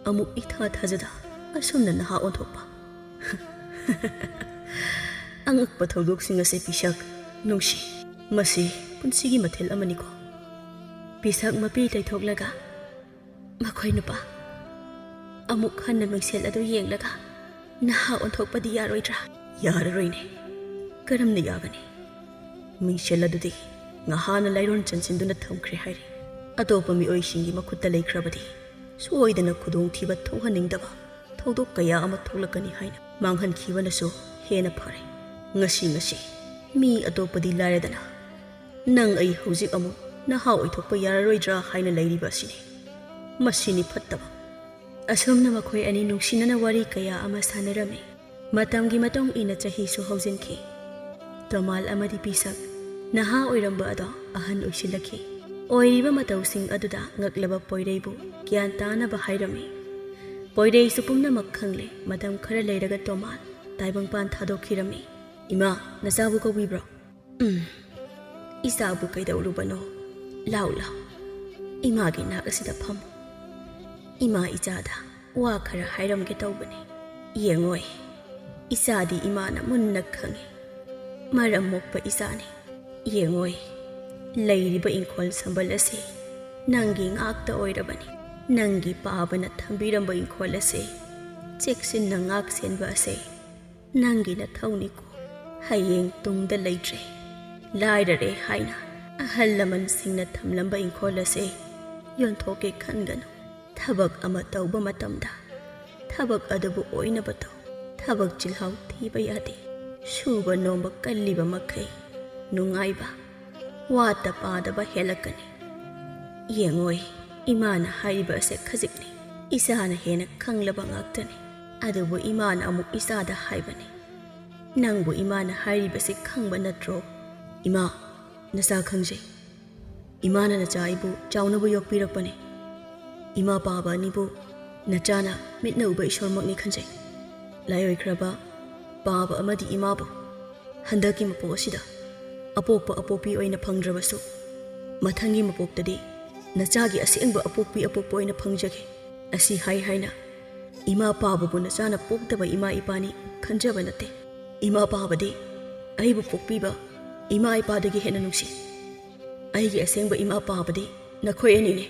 ꯑꯃꯨꯛ ꯏꯊꯥ ꯊꯥꯖꯗ ꯑꯁꯨꯝꯅ ꯅꯍꯥ ꯑꯣꯟꯊꯣꯛꯄ꯫ ꯑꯉꯛꯄ ꯊꯧꯗꯣꯛꯁꯤꯡ ꯑꯁꯤ ꯄꯤꯁꯛ, ꯅꯨꯡꯁꯤ, ꯃꯁꯤ ꯄꯨꯟꯁꯤꯒꯤ ꯃꯊꯦꯜ ꯑꯃꯅꯤꯀꯣ꯫ ꯄꯤꯁꯛ ꯃꯄꯤ ꯇꯩꯊꯣꯛꯂꯒ, "ꯃꯈꯣꯏ ꯅꯨꯄꯥ, ꯑꯃꯨꯛ ꯍꯟꯅ ꯃꯤꯡꯁꯦꯜ ꯑꯗꯨ ꯌꯦꯡꯂꯒ ꯅꯍꯥ ꯑꯣꯟꯊꯣꯛꯄꯗꯤ ꯌꯥꯔꯣꯏꯗ꯭ꯔꯥ?" "ꯌꯥꯔꯔꯣꯏꯅꯦ꯫ ꯀꯔꯝꯅ ꯌꯥꯒꯅꯤ? ꯃꯤꯡꯁꯦꯜ ꯑꯗꯨꯗꯤ ꯉꯍꯥꯟꯅ ꯂꯥꯏꯔꯣꯟ ꯆꯟꯁꯤꯟꯗꯨꯅ ꯊꯝꯈ꯭ꯔꯦ ꯍꯥꯏꯔꯤ꯫ ꯑꯇꯣꯞꯄ ꯃꯤꯑꯣꯏꯁꯤꯡꯒꯤ ꯃꯈꯨꯠꯇ ꯂꯩꯈ꯭ꯔꯕꯗꯤ ꯁꯣꯏꯗꯅ ꯈꯨꯗꯣꯡꯊꯤꯕ ꯊꯣꯛꯍꯟꯅꯤꯡꯗꯕ ꯊꯧꯗꯣꯛ ꯀꯌꯥ ꯑꯃ ꯊꯣꯛꯂꯛꯀꯅꯤ ꯍꯥꯏꯅ ꯃꯥꯡꯍꯟꯈꯤꯕꯅꯁꯨ ꯍꯦꯟꯅ ꯐꯔꯦ꯫ ꯉꯁꯤ ꯉꯁꯤ ꯃꯤ ꯑꯇꯣꯞꯄꯗꯤ ꯂꯥꯏꯔꯗꯅ, ꯅꯪ ꯑꯩ ꯍꯧꯖꯤꯛ ꯑꯃꯨꯛ ꯅꯍꯥ ꯑꯣꯏꯊꯣꯛꯄ ꯌꯥꯔꯔꯣꯏꯗ꯭ꯔꯥ ꯍꯥꯏꯅ ꯂꯩꯔꯤꯕ ꯑꯁꯤꯅꯤ꯫ ꯃꯁꯤꯅꯤ ꯐꯠꯇꯕ꯫" ꯑꯁꯨꯝꯅ ꯃꯈꯣꯏ ꯑꯅꯤ ꯅꯨꯡꯁꯤꯅꯅ ꯋꯥꯔꯤ ꯀꯌꯥ ꯑꯃ ꯁꯥꯟꯅꯔꯝꯃꯤ꯫ ꯃꯇꯝꯒꯤ ꯃꯇꯨꯡ ꯏꯟꯅ ꯆꯍꯤꯁꯨ ꯍꯧꯖꯤꯟꯈꯤ꯫ ꯇꯣꯃꯥꯜ ꯑꯃꯗꯤ ꯄꯤꯁꯛ, ꯅꯍꯥ ꯑꯣꯏꯔꯝꯕ ꯑꯗꯣ ꯑꯍꯟ ꯑꯣꯏꯁꯤꯜꯂꯛꯈꯤ꯫ ꯑꯣꯏꯔꯤꯕ ꯃꯇꯧꯁꯤꯡ ꯑꯗꯨꯗ ꯉꯛꯂꯕ ꯄꯣꯏꯔꯩꯕꯨ ꯒ꯭ꯌꯥꯟ ꯇꯥꯅꯕ ꯍꯥꯏꯔꯝꯃꯤ꯫ ꯄꯣꯏꯔꯩꯁꯨ ꯄꯨꯝꯅꯃꯛ ꯈꯪꯂꯦ꯫ ꯃꯇꯝ ꯈꯔ ꯂꯩꯔꯒ ꯇꯣꯃꯥꯜ ꯇꯥꯏꯕꯪꯄꯥꯟ ꯊꯥꯗꯣꯛꯈꯤꯔꯝꯃꯤ꯫ "ꯏꯃꯥ, ꯅꯆꯥꯕꯨ ꯀꯧꯕꯤꯕ꯭ꯔꯣ?" "ꯎꯝ, ꯏꯆꯥꯕꯨ ꯀꯩꯗꯧꯔꯨꯕꯅꯣ? ꯂꯥꯎ, ꯂꯥꯎ, ꯏꯃꯥꯒꯤ ꯅꯥꯛ ꯑꯁꯤꯗ ꯐꯝꯃꯨ꯫ ꯏꯃꯥ ꯏꯆꯥꯗ ꯋꯥ ꯈꯔ ꯍꯥꯏꯔꯝꯒꯦ ꯇꯧꯕꯅꯤ꯫ ꯌꯦꯡꯉꯣꯏ, ꯏꯆꯥꯗꯤ ꯏꯃꯥꯅ ꯃꯨꯟꯅ ꯈꯪꯏ꯫ ꯃꯔꯝ ꯃꯣꯛꯄ ꯏꯆꯥꯅꯤ꯫ ꯌꯦꯡꯉꯣꯏ, ꯂꯩꯔꯤꯕ ꯏꯪꯈꯣꯜ ꯁꯝꯕꯜ ꯑꯁꯤ ꯅꯪꯒꯤ ꯉꯥꯛꯇ ꯑꯣꯏꯔꯕꯅꯤ꯫ ꯅꯪꯒꯤ ꯄꯥꯕꯅ ꯊꯝꯕꯤꯔꯝꯕ ꯏꯪꯈꯣꯜ ꯑꯁꯤ ꯆꯦꯛꯁꯤꯟꯅ ꯉꯥꯛ ꯁꯦꯟꯕ ꯑꯁꯤ ꯅꯪꯒꯤ ꯅꯊꯧꯅꯤꯀꯣ꯫ ꯍꯌꯦꯡ ꯇꯨꯡꯗ ꯂꯩꯇ꯭ꯔꯦ, ꯂꯥꯏꯔꯔꯦ ꯍꯥꯏꯅ ꯑꯍꯜ ꯂꯃꯟꯁꯤꯡꯅ ꯊꯝꯂꯝꯕ ꯏꯪꯈꯣꯜ ꯑꯁꯦ ꯌꯣꯟꯊꯣꯛꯀꯦ ꯈꯟꯒꯅꯨ꯫ ꯊꯕꯛ ꯑꯃ ꯇꯧꯕ ꯃꯇꯝꯗ ꯊꯕꯛ ꯑꯗꯨꯕꯨ ꯑꯣꯏꯅꯕ ꯇꯧ꯫ ꯊꯕꯛ ꯆꯤꯜꯍꯥꯎ ꯊꯤꯕ ꯌꯥꯗꯦ꯫ ꯁꯨꯕ ꯅꯣꯝꯕ ꯀꯜꯂꯤꯕ ꯃꯈꯩ ꯅꯨꯡꯉꯥꯏꯕ, ꯋꯥꯠꯇ ꯄꯥꯗꯕ ꯍꯦꯜꯂꯛꯀꯅꯤ꯫ ꯌꯦꯡꯉꯣꯏ, ꯏꯃꯥꯅ ꯍꯥꯏꯔꯤꯕ ꯑꯁꯦ ꯈꯖꯤꯛꯅꯤ꯫ ꯏꯆꯥꯅ ꯍꯦꯟꯅ ꯈꯪꯂꯕ ꯉꯥꯛꯇꯅꯤ꯫ ꯑꯗꯨꯕꯨ ꯏꯃꯥꯅ ꯑꯃꯨꯛ ꯏꯆꯥꯗ ꯍꯥꯏꯕꯅꯤ, "ꯅꯪꯕꯨ ꯏꯃꯥꯅ ꯍꯥꯏꯔꯤꯕꯁꯤ ꯈꯪꯕ ꯅꯠꯇ꯭ꯔꯣ?" "ꯏꯃꯥ, ꯅꯆꯥ ꯈꯪꯖꯩ꯫ ꯏꯃꯥꯅ ꯅꯆꯥ ꯑꯩꯕꯨ ꯆꯥꯎꯅꯕ ꯌꯣꯛꯄꯤꯔꯛꯄꯅꯤ꯫ ꯏꯃꯥ ꯄꯥꯕ ꯑꯅꯤꯕꯨ ꯅꯆꯥꯅ ꯃꯤꯠꯅ ꯎꯕ ꯏꯁꯣꯔꯃꯛꯅꯤ ꯈꯟꯖꯩ꯫ ꯂꯥꯏ ꯑꯣꯏꯈ꯭ꯔꯕ ꯄꯥꯕ ꯑꯃꯗꯤ ꯏꯃꯥꯕꯨ ꯍꯟꯗꯛꯀꯤ ꯃꯄꯣꯛ ꯑꯁꯤꯗ ꯑꯄꯣꯛꯄ ꯑꯄꯣꯛꯄꯤ ꯑꯣꯏꯅ ꯐꯪꯗ꯭ꯔꯕꯁꯨ, ꯃꯊꯪꯒꯤ ꯃꯄꯣꯛꯇꯗꯤ ꯅꯆꯥꯒꯤ ꯑꯁꯦꯡꯕ ꯑꯄꯣꯛꯄꯤ ꯑꯄꯣꯛꯄ ꯑꯣꯏꯅ ꯐꯪꯖꯒꯦ꯫ ꯑꯁꯤ ꯍꯥꯏ ꯍꯥꯏꯅ ꯏꯃꯥ ꯄꯥꯕꯕꯨ ꯅꯆꯥꯅ ꯄꯣꯛꯇꯕ ꯏꯃꯥ ꯏꯄꯥꯅꯤ ꯈꯟꯖꯕ ꯅꯠꯇꯦ꯫ ꯏꯃꯥ ꯄꯥꯕꯗꯤ ꯑꯩꯕꯨ ꯄꯣꯛꯄꯤꯕ ꯏꯃꯥ ꯏꯄꯥꯗꯒꯤ ꯍꯦꯟꯅ ꯅꯨꯡꯁꯤ꯫ ꯑꯩꯒꯤ ꯑꯁꯦꯡꯕ ꯏꯃꯥ ꯄꯥꯕꯗꯤ ꯅꯈꯣꯏ ꯑꯅꯤꯅꯤ꯫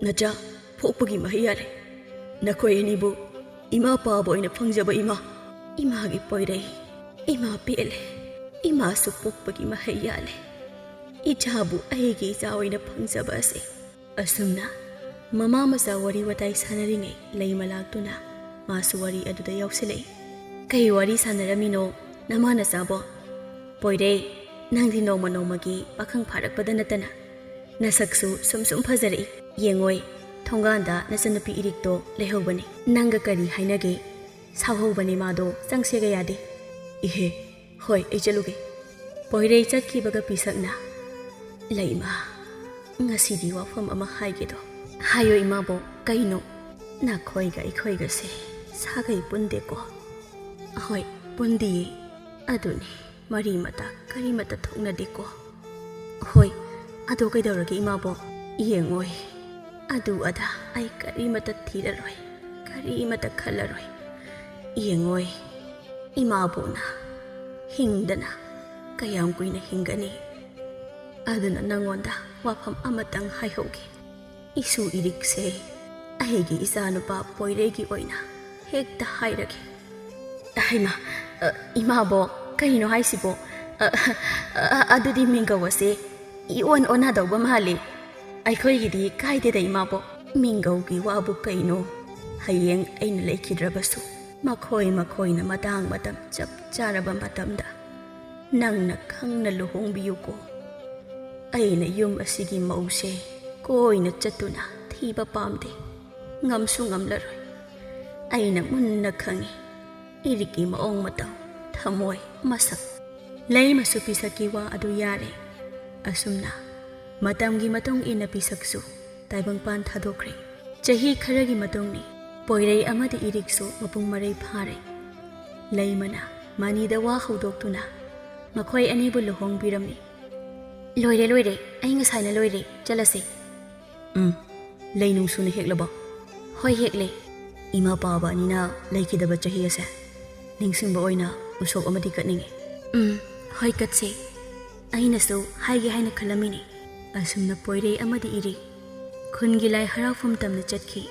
ꯅꯆꯥ ꯄꯣꯛꯄꯒꯤ ꯃꯍꯩ ꯌꯥꯜꯂꯦ꯫ ꯅꯈꯣꯏ ꯑꯅꯤꯕꯨ ꯏꯃꯥ ꯄꯥꯕ ꯑꯣꯏꯅ ꯐꯪꯖꯕ ꯏꯃꯥ, ꯏꯃꯥꯒꯤ ꯄꯣꯏꯔꯩ, ꯏꯃꯥ ꯄꯦꯜꯂꯦ꯫ ꯏꯃꯥꯁꯨ ꯄꯣꯛꯄꯒꯤ ꯃꯍꯩ ꯌꯥꯜꯂꯦ꯫ ꯏꯆꯥꯕꯨ ꯑꯩꯒꯤ ꯏꯆꯥ ꯑꯣꯏꯅ ꯐꯪꯖꯕ ꯑꯁꯤ"꯫ ꯑꯁꯨꯝꯅ ꯃꯃꯥ ꯃꯆꯥ ꯋꯥꯔꯤ ꯋꯥꯇꯥꯏ ꯁꯥꯟꯅꯔꯤꯉꯩ ꯂꯩꯃ ꯂꯥꯛꯇꯨꯅ ꯃꯥꯁꯨ ꯋꯥꯔꯤ ꯑꯗꯨꯗ ꯌꯥꯎꯁꯤꯜꯂꯛꯏ꯫ "ꯀꯩ ꯋꯥꯔꯤ ꯁꯥꯟꯅꯔꯝꯃꯤꯅꯣ ꯅꯃꯥ ꯅꯆꯥꯕꯣ?" "ꯄꯣꯏꯔꯩ, ꯅꯪꯗꯤ ꯅꯣꯡꯃ ꯅꯣꯡꯃꯒꯤ ꯄꯥꯈꯪ ꯐꯥꯔꯛꯄꯗ ꯅꯠꯇꯅ ꯅꯁꯛꯁꯨ ꯁꯨꯝ ꯁꯨꯝ ꯐꯖꯔꯛꯏ꯫ ꯌꯦꯡꯉꯣꯏ, ꯊꯣꯡꯒꯥꯟꯗ ꯅꯆꯟꯅꯨꯄꯤ ꯏꯔꯤꯛꯇꯣ ꯂꯩꯍꯧꯕꯅꯤ꯫ ꯅꯪꯒ ꯀꯔꯤ ꯍꯥꯏꯅꯒꯦ? ꯁꯥꯎꯍꯧꯕꯅꯦ ꯃꯥꯗꯣ, ꯆꯪꯁꯦꯒ ꯌꯥꯗꯦ꯫" "ꯏꯍꯦ, ꯍꯣꯏ, ꯑꯩ ꯆꯠꯂꯨꯒꯦ꯫ ꯄꯣꯏꯔꯩ ꯆꯠꯈꯤꯕꯒ ꯄꯤꯁꯛꯅ, "ꯂꯩꯃ, ꯉꯁꯤꯗꯤ ꯋꯥꯐꯝ ꯑꯃ ꯍꯥꯏꯒꯦꯗꯣ꯫" "ꯍꯥꯏꯌꯣ ꯏꯃꯥꯕꯣꯛ, ꯀꯩꯅꯣ?" "ꯅꯈꯣꯏꯒ ꯑꯩꯈꯣꯏꯒꯁꯦ ꯁꯥꯒꯩ ꯄꯨꯟꯗꯦꯀꯣ?" "ꯑꯍꯣꯏ, ꯄꯨꯟꯗꯤꯌꯦ꯫ ꯑꯗꯨꯅꯤ, ꯃꯔꯤ ꯃꯇꯥ ꯀꯔꯤꯃꯠꯇ ꯊꯣꯛꯅꯗꯦꯀꯣ?" "ꯍꯣꯏ, ꯑꯗꯣ ꯀꯩꯗꯧꯔꯒꯦ ꯏꯃꯥꯕꯣꯛ?" "ꯌꯦꯡꯉꯣꯏ, ꯑꯗꯨ ꯑꯗꯥ ꯑꯩ ꯀꯔꯤꯃꯠꯇ ꯊꯤꯔꯔꯣꯏ, ꯀꯔꯤꯃꯠꯇ ꯈꯜꯂꯔꯣꯏ꯫ ꯌꯦꯡꯉꯣꯏ, ꯏꯃꯥꯕꯣꯛꯅ ꯍꯤꯡꯗꯅ ꯀꯌꯥꯝ ꯀꯨꯏꯅ ꯍꯤꯡꯒꯅꯤ? ꯑꯗꯨꯅ ꯅꯪꯉꯣꯟꯗ ꯋꯥꯐꯝ ꯑꯃꯇꯪ ꯍꯥꯏꯍꯧꯒꯦ꯫ ꯏꯁꯨ ꯏꯔꯤꯛꯁꯦ ꯑꯩꯒꯤ ꯏꯆꯥꯅꯨꯄꯥ ꯄꯣꯏꯔꯩꯒꯤ ꯑꯣꯏꯅ ꯍꯦꯛꯇ ꯍꯥꯏꯔꯒꯦ꯫" "ꯍꯩꯃꯥ, ꯑ, ꯏꯃꯥꯕꯣꯛ, ꯀꯩꯅꯣ ꯍꯥꯏꯁꯤꯕꯣ? ꯑ, ꯑ, ꯑꯗꯨꯗꯤ ꯃꯤꯡꯒꯧ ꯑꯁꯦ ꯏꯑꯣꯟ ꯑꯣꯟꯅꯗꯧꯕ ꯃꯥꯜꯂꯤ꯫" ꯑꯩꯈꯣꯏꯒꯤꯗꯤ ꯀꯥꯏꯗꯦꯗ, ꯏꯃꯥꯕꯣꯛ꯫ ꯃꯤꯡꯒꯧꯒꯤ ꯋꯥꯕꯨ ꯀꯩꯅꯣ? ꯍꯌꯦꯡ ꯑꯩꯅ ꯂꯩꯈꯤꯗ꯭ꯔꯕꯁꯨ, ꯃꯈꯣꯏ ꯃꯈꯣꯏꯅ ꯃꯇꯥꯡ ꯃꯇꯝ ꯆꯞ ꯆꯥꯔꯕ ꯃꯇꯝꯗ ꯅꯪꯅ ꯈꯪꯅ ꯂꯨꯍꯣꯡꯕꯤꯌꯨꯀꯣ꯫ ꯑꯩꯅ ꯌꯨꯝ ꯑꯁꯤꯒꯤ ꯃꯧꯁꯦ ꯀꯣꯏꯅ ꯆꯠꯇꯨꯅ ꯊꯤꯕ ꯄꯥꯝꯗꯦ꯫ ꯉꯝꯁꯨ ꯉꯝꯂꯔꯣꯏ꯫ ꯑꯩꯅ ꯃꯨꯟꯅ ꯈꯪꯏ꯫ ꯏꯔꯤꯛꯀꯤ ꯃꯑꯣꯡ ꯃꯇꯧ, ꯊꯃꯣꯏ, ꯃꯁꯛ꯫ ꯂꯩꯃꯁꯨ ꯄꯤꯁꯛꯀꯤ ꯋꯥ ꯑꯗꯨ ꯌꯥꯔꯦ꯫ ꯑꯁꯨꯝꯅ ꯃꯇꯝꯒꯤ ꯃꯇꯨꯡ ꯏꯟꯅ ꯄꯤꯁꯛꯁꯨ ꯇꯥꯏꯕꯪꯄꯥꯟ ꯊꯥꯗꯣꯛꯈ꯭ꯔꯦ꯫ ꯆꯍꯤ ꯈꯔꯒꯤ ꯃꯇꯨꯡꯅꯤ꯫ ꯄꯣꯏꯔꯩ ꯑꯃꯗꯤ ꯏꯔꯤꯛꯁꯨ ꯃꯄꯨꯡ ꯃꯔꯩ ꯐꯥꯔꯦ꯫ ꯂꯩꯃꯅ ꯃꯅꯤꯗ ꯋꯥ ꯍꯧꯗꯣꯛꯇꯨꯅ, ꯃꯈꯣꯏ ꯑꯅꯤꯕꯨ ꯂꯨꯍꯣꯡꯕꯤꯔꯝꯃꯤ꯫ "ꯂꯣꯏꯔꯦ, ꯂꯣꯏꯔꯦ, ꯑꯩ ꯉꯁꯥꯏꯅ ꯂꯣꯏꯔꯦ, ꯆꯠꯂꯁꯤ꯫" "ꯎꯝ, ꯂꯩ ꯅꯨꯡꯁꯨꯅ ꯍꯦꯛꯂꯕꯣ?" "ꯍꯣꯏ, ꯍꯦꯛꯂꯦ꯫" "ꯏꯃꯥ ꯄꯥꯕ ꯑꯅꯤꯅ ꯂꯩꯈꯤꯗꯕ ꯆꯍꯤ ꯑꯁꯦ ꯅꯤꯡꯁꯤꯡꯕ ꯑꯣꯏꯅ ꯎꯁꯣꯞ ꯑꯃꯗꯤ ꯀꯠꯅꯤꯡꯉꯤ꯫" "ꯎꯝ, ꯍꯣꯏ, ꯀꯠꯁꯦ꯫ ꯑꯩꯅꯁꯨ ꯍꯥꯏꯒꯦ ꯍꯥꯏꯅ ꯈꯜꯂꯝꯃꯤꯅꯤ꯫" ꯑꯁꯨꯝꯅ ꯄꯣꯏꯔꯩ ꯑꯃꯗꯤ ꯏꯔꯤꯛ ꯈꯨꯟꯒꯤ ꯂꯥꯏ ꯍꯔꯥꯎꯐꯝ ꯇꯝꯅ ꯆꯠꯈꯤ꯫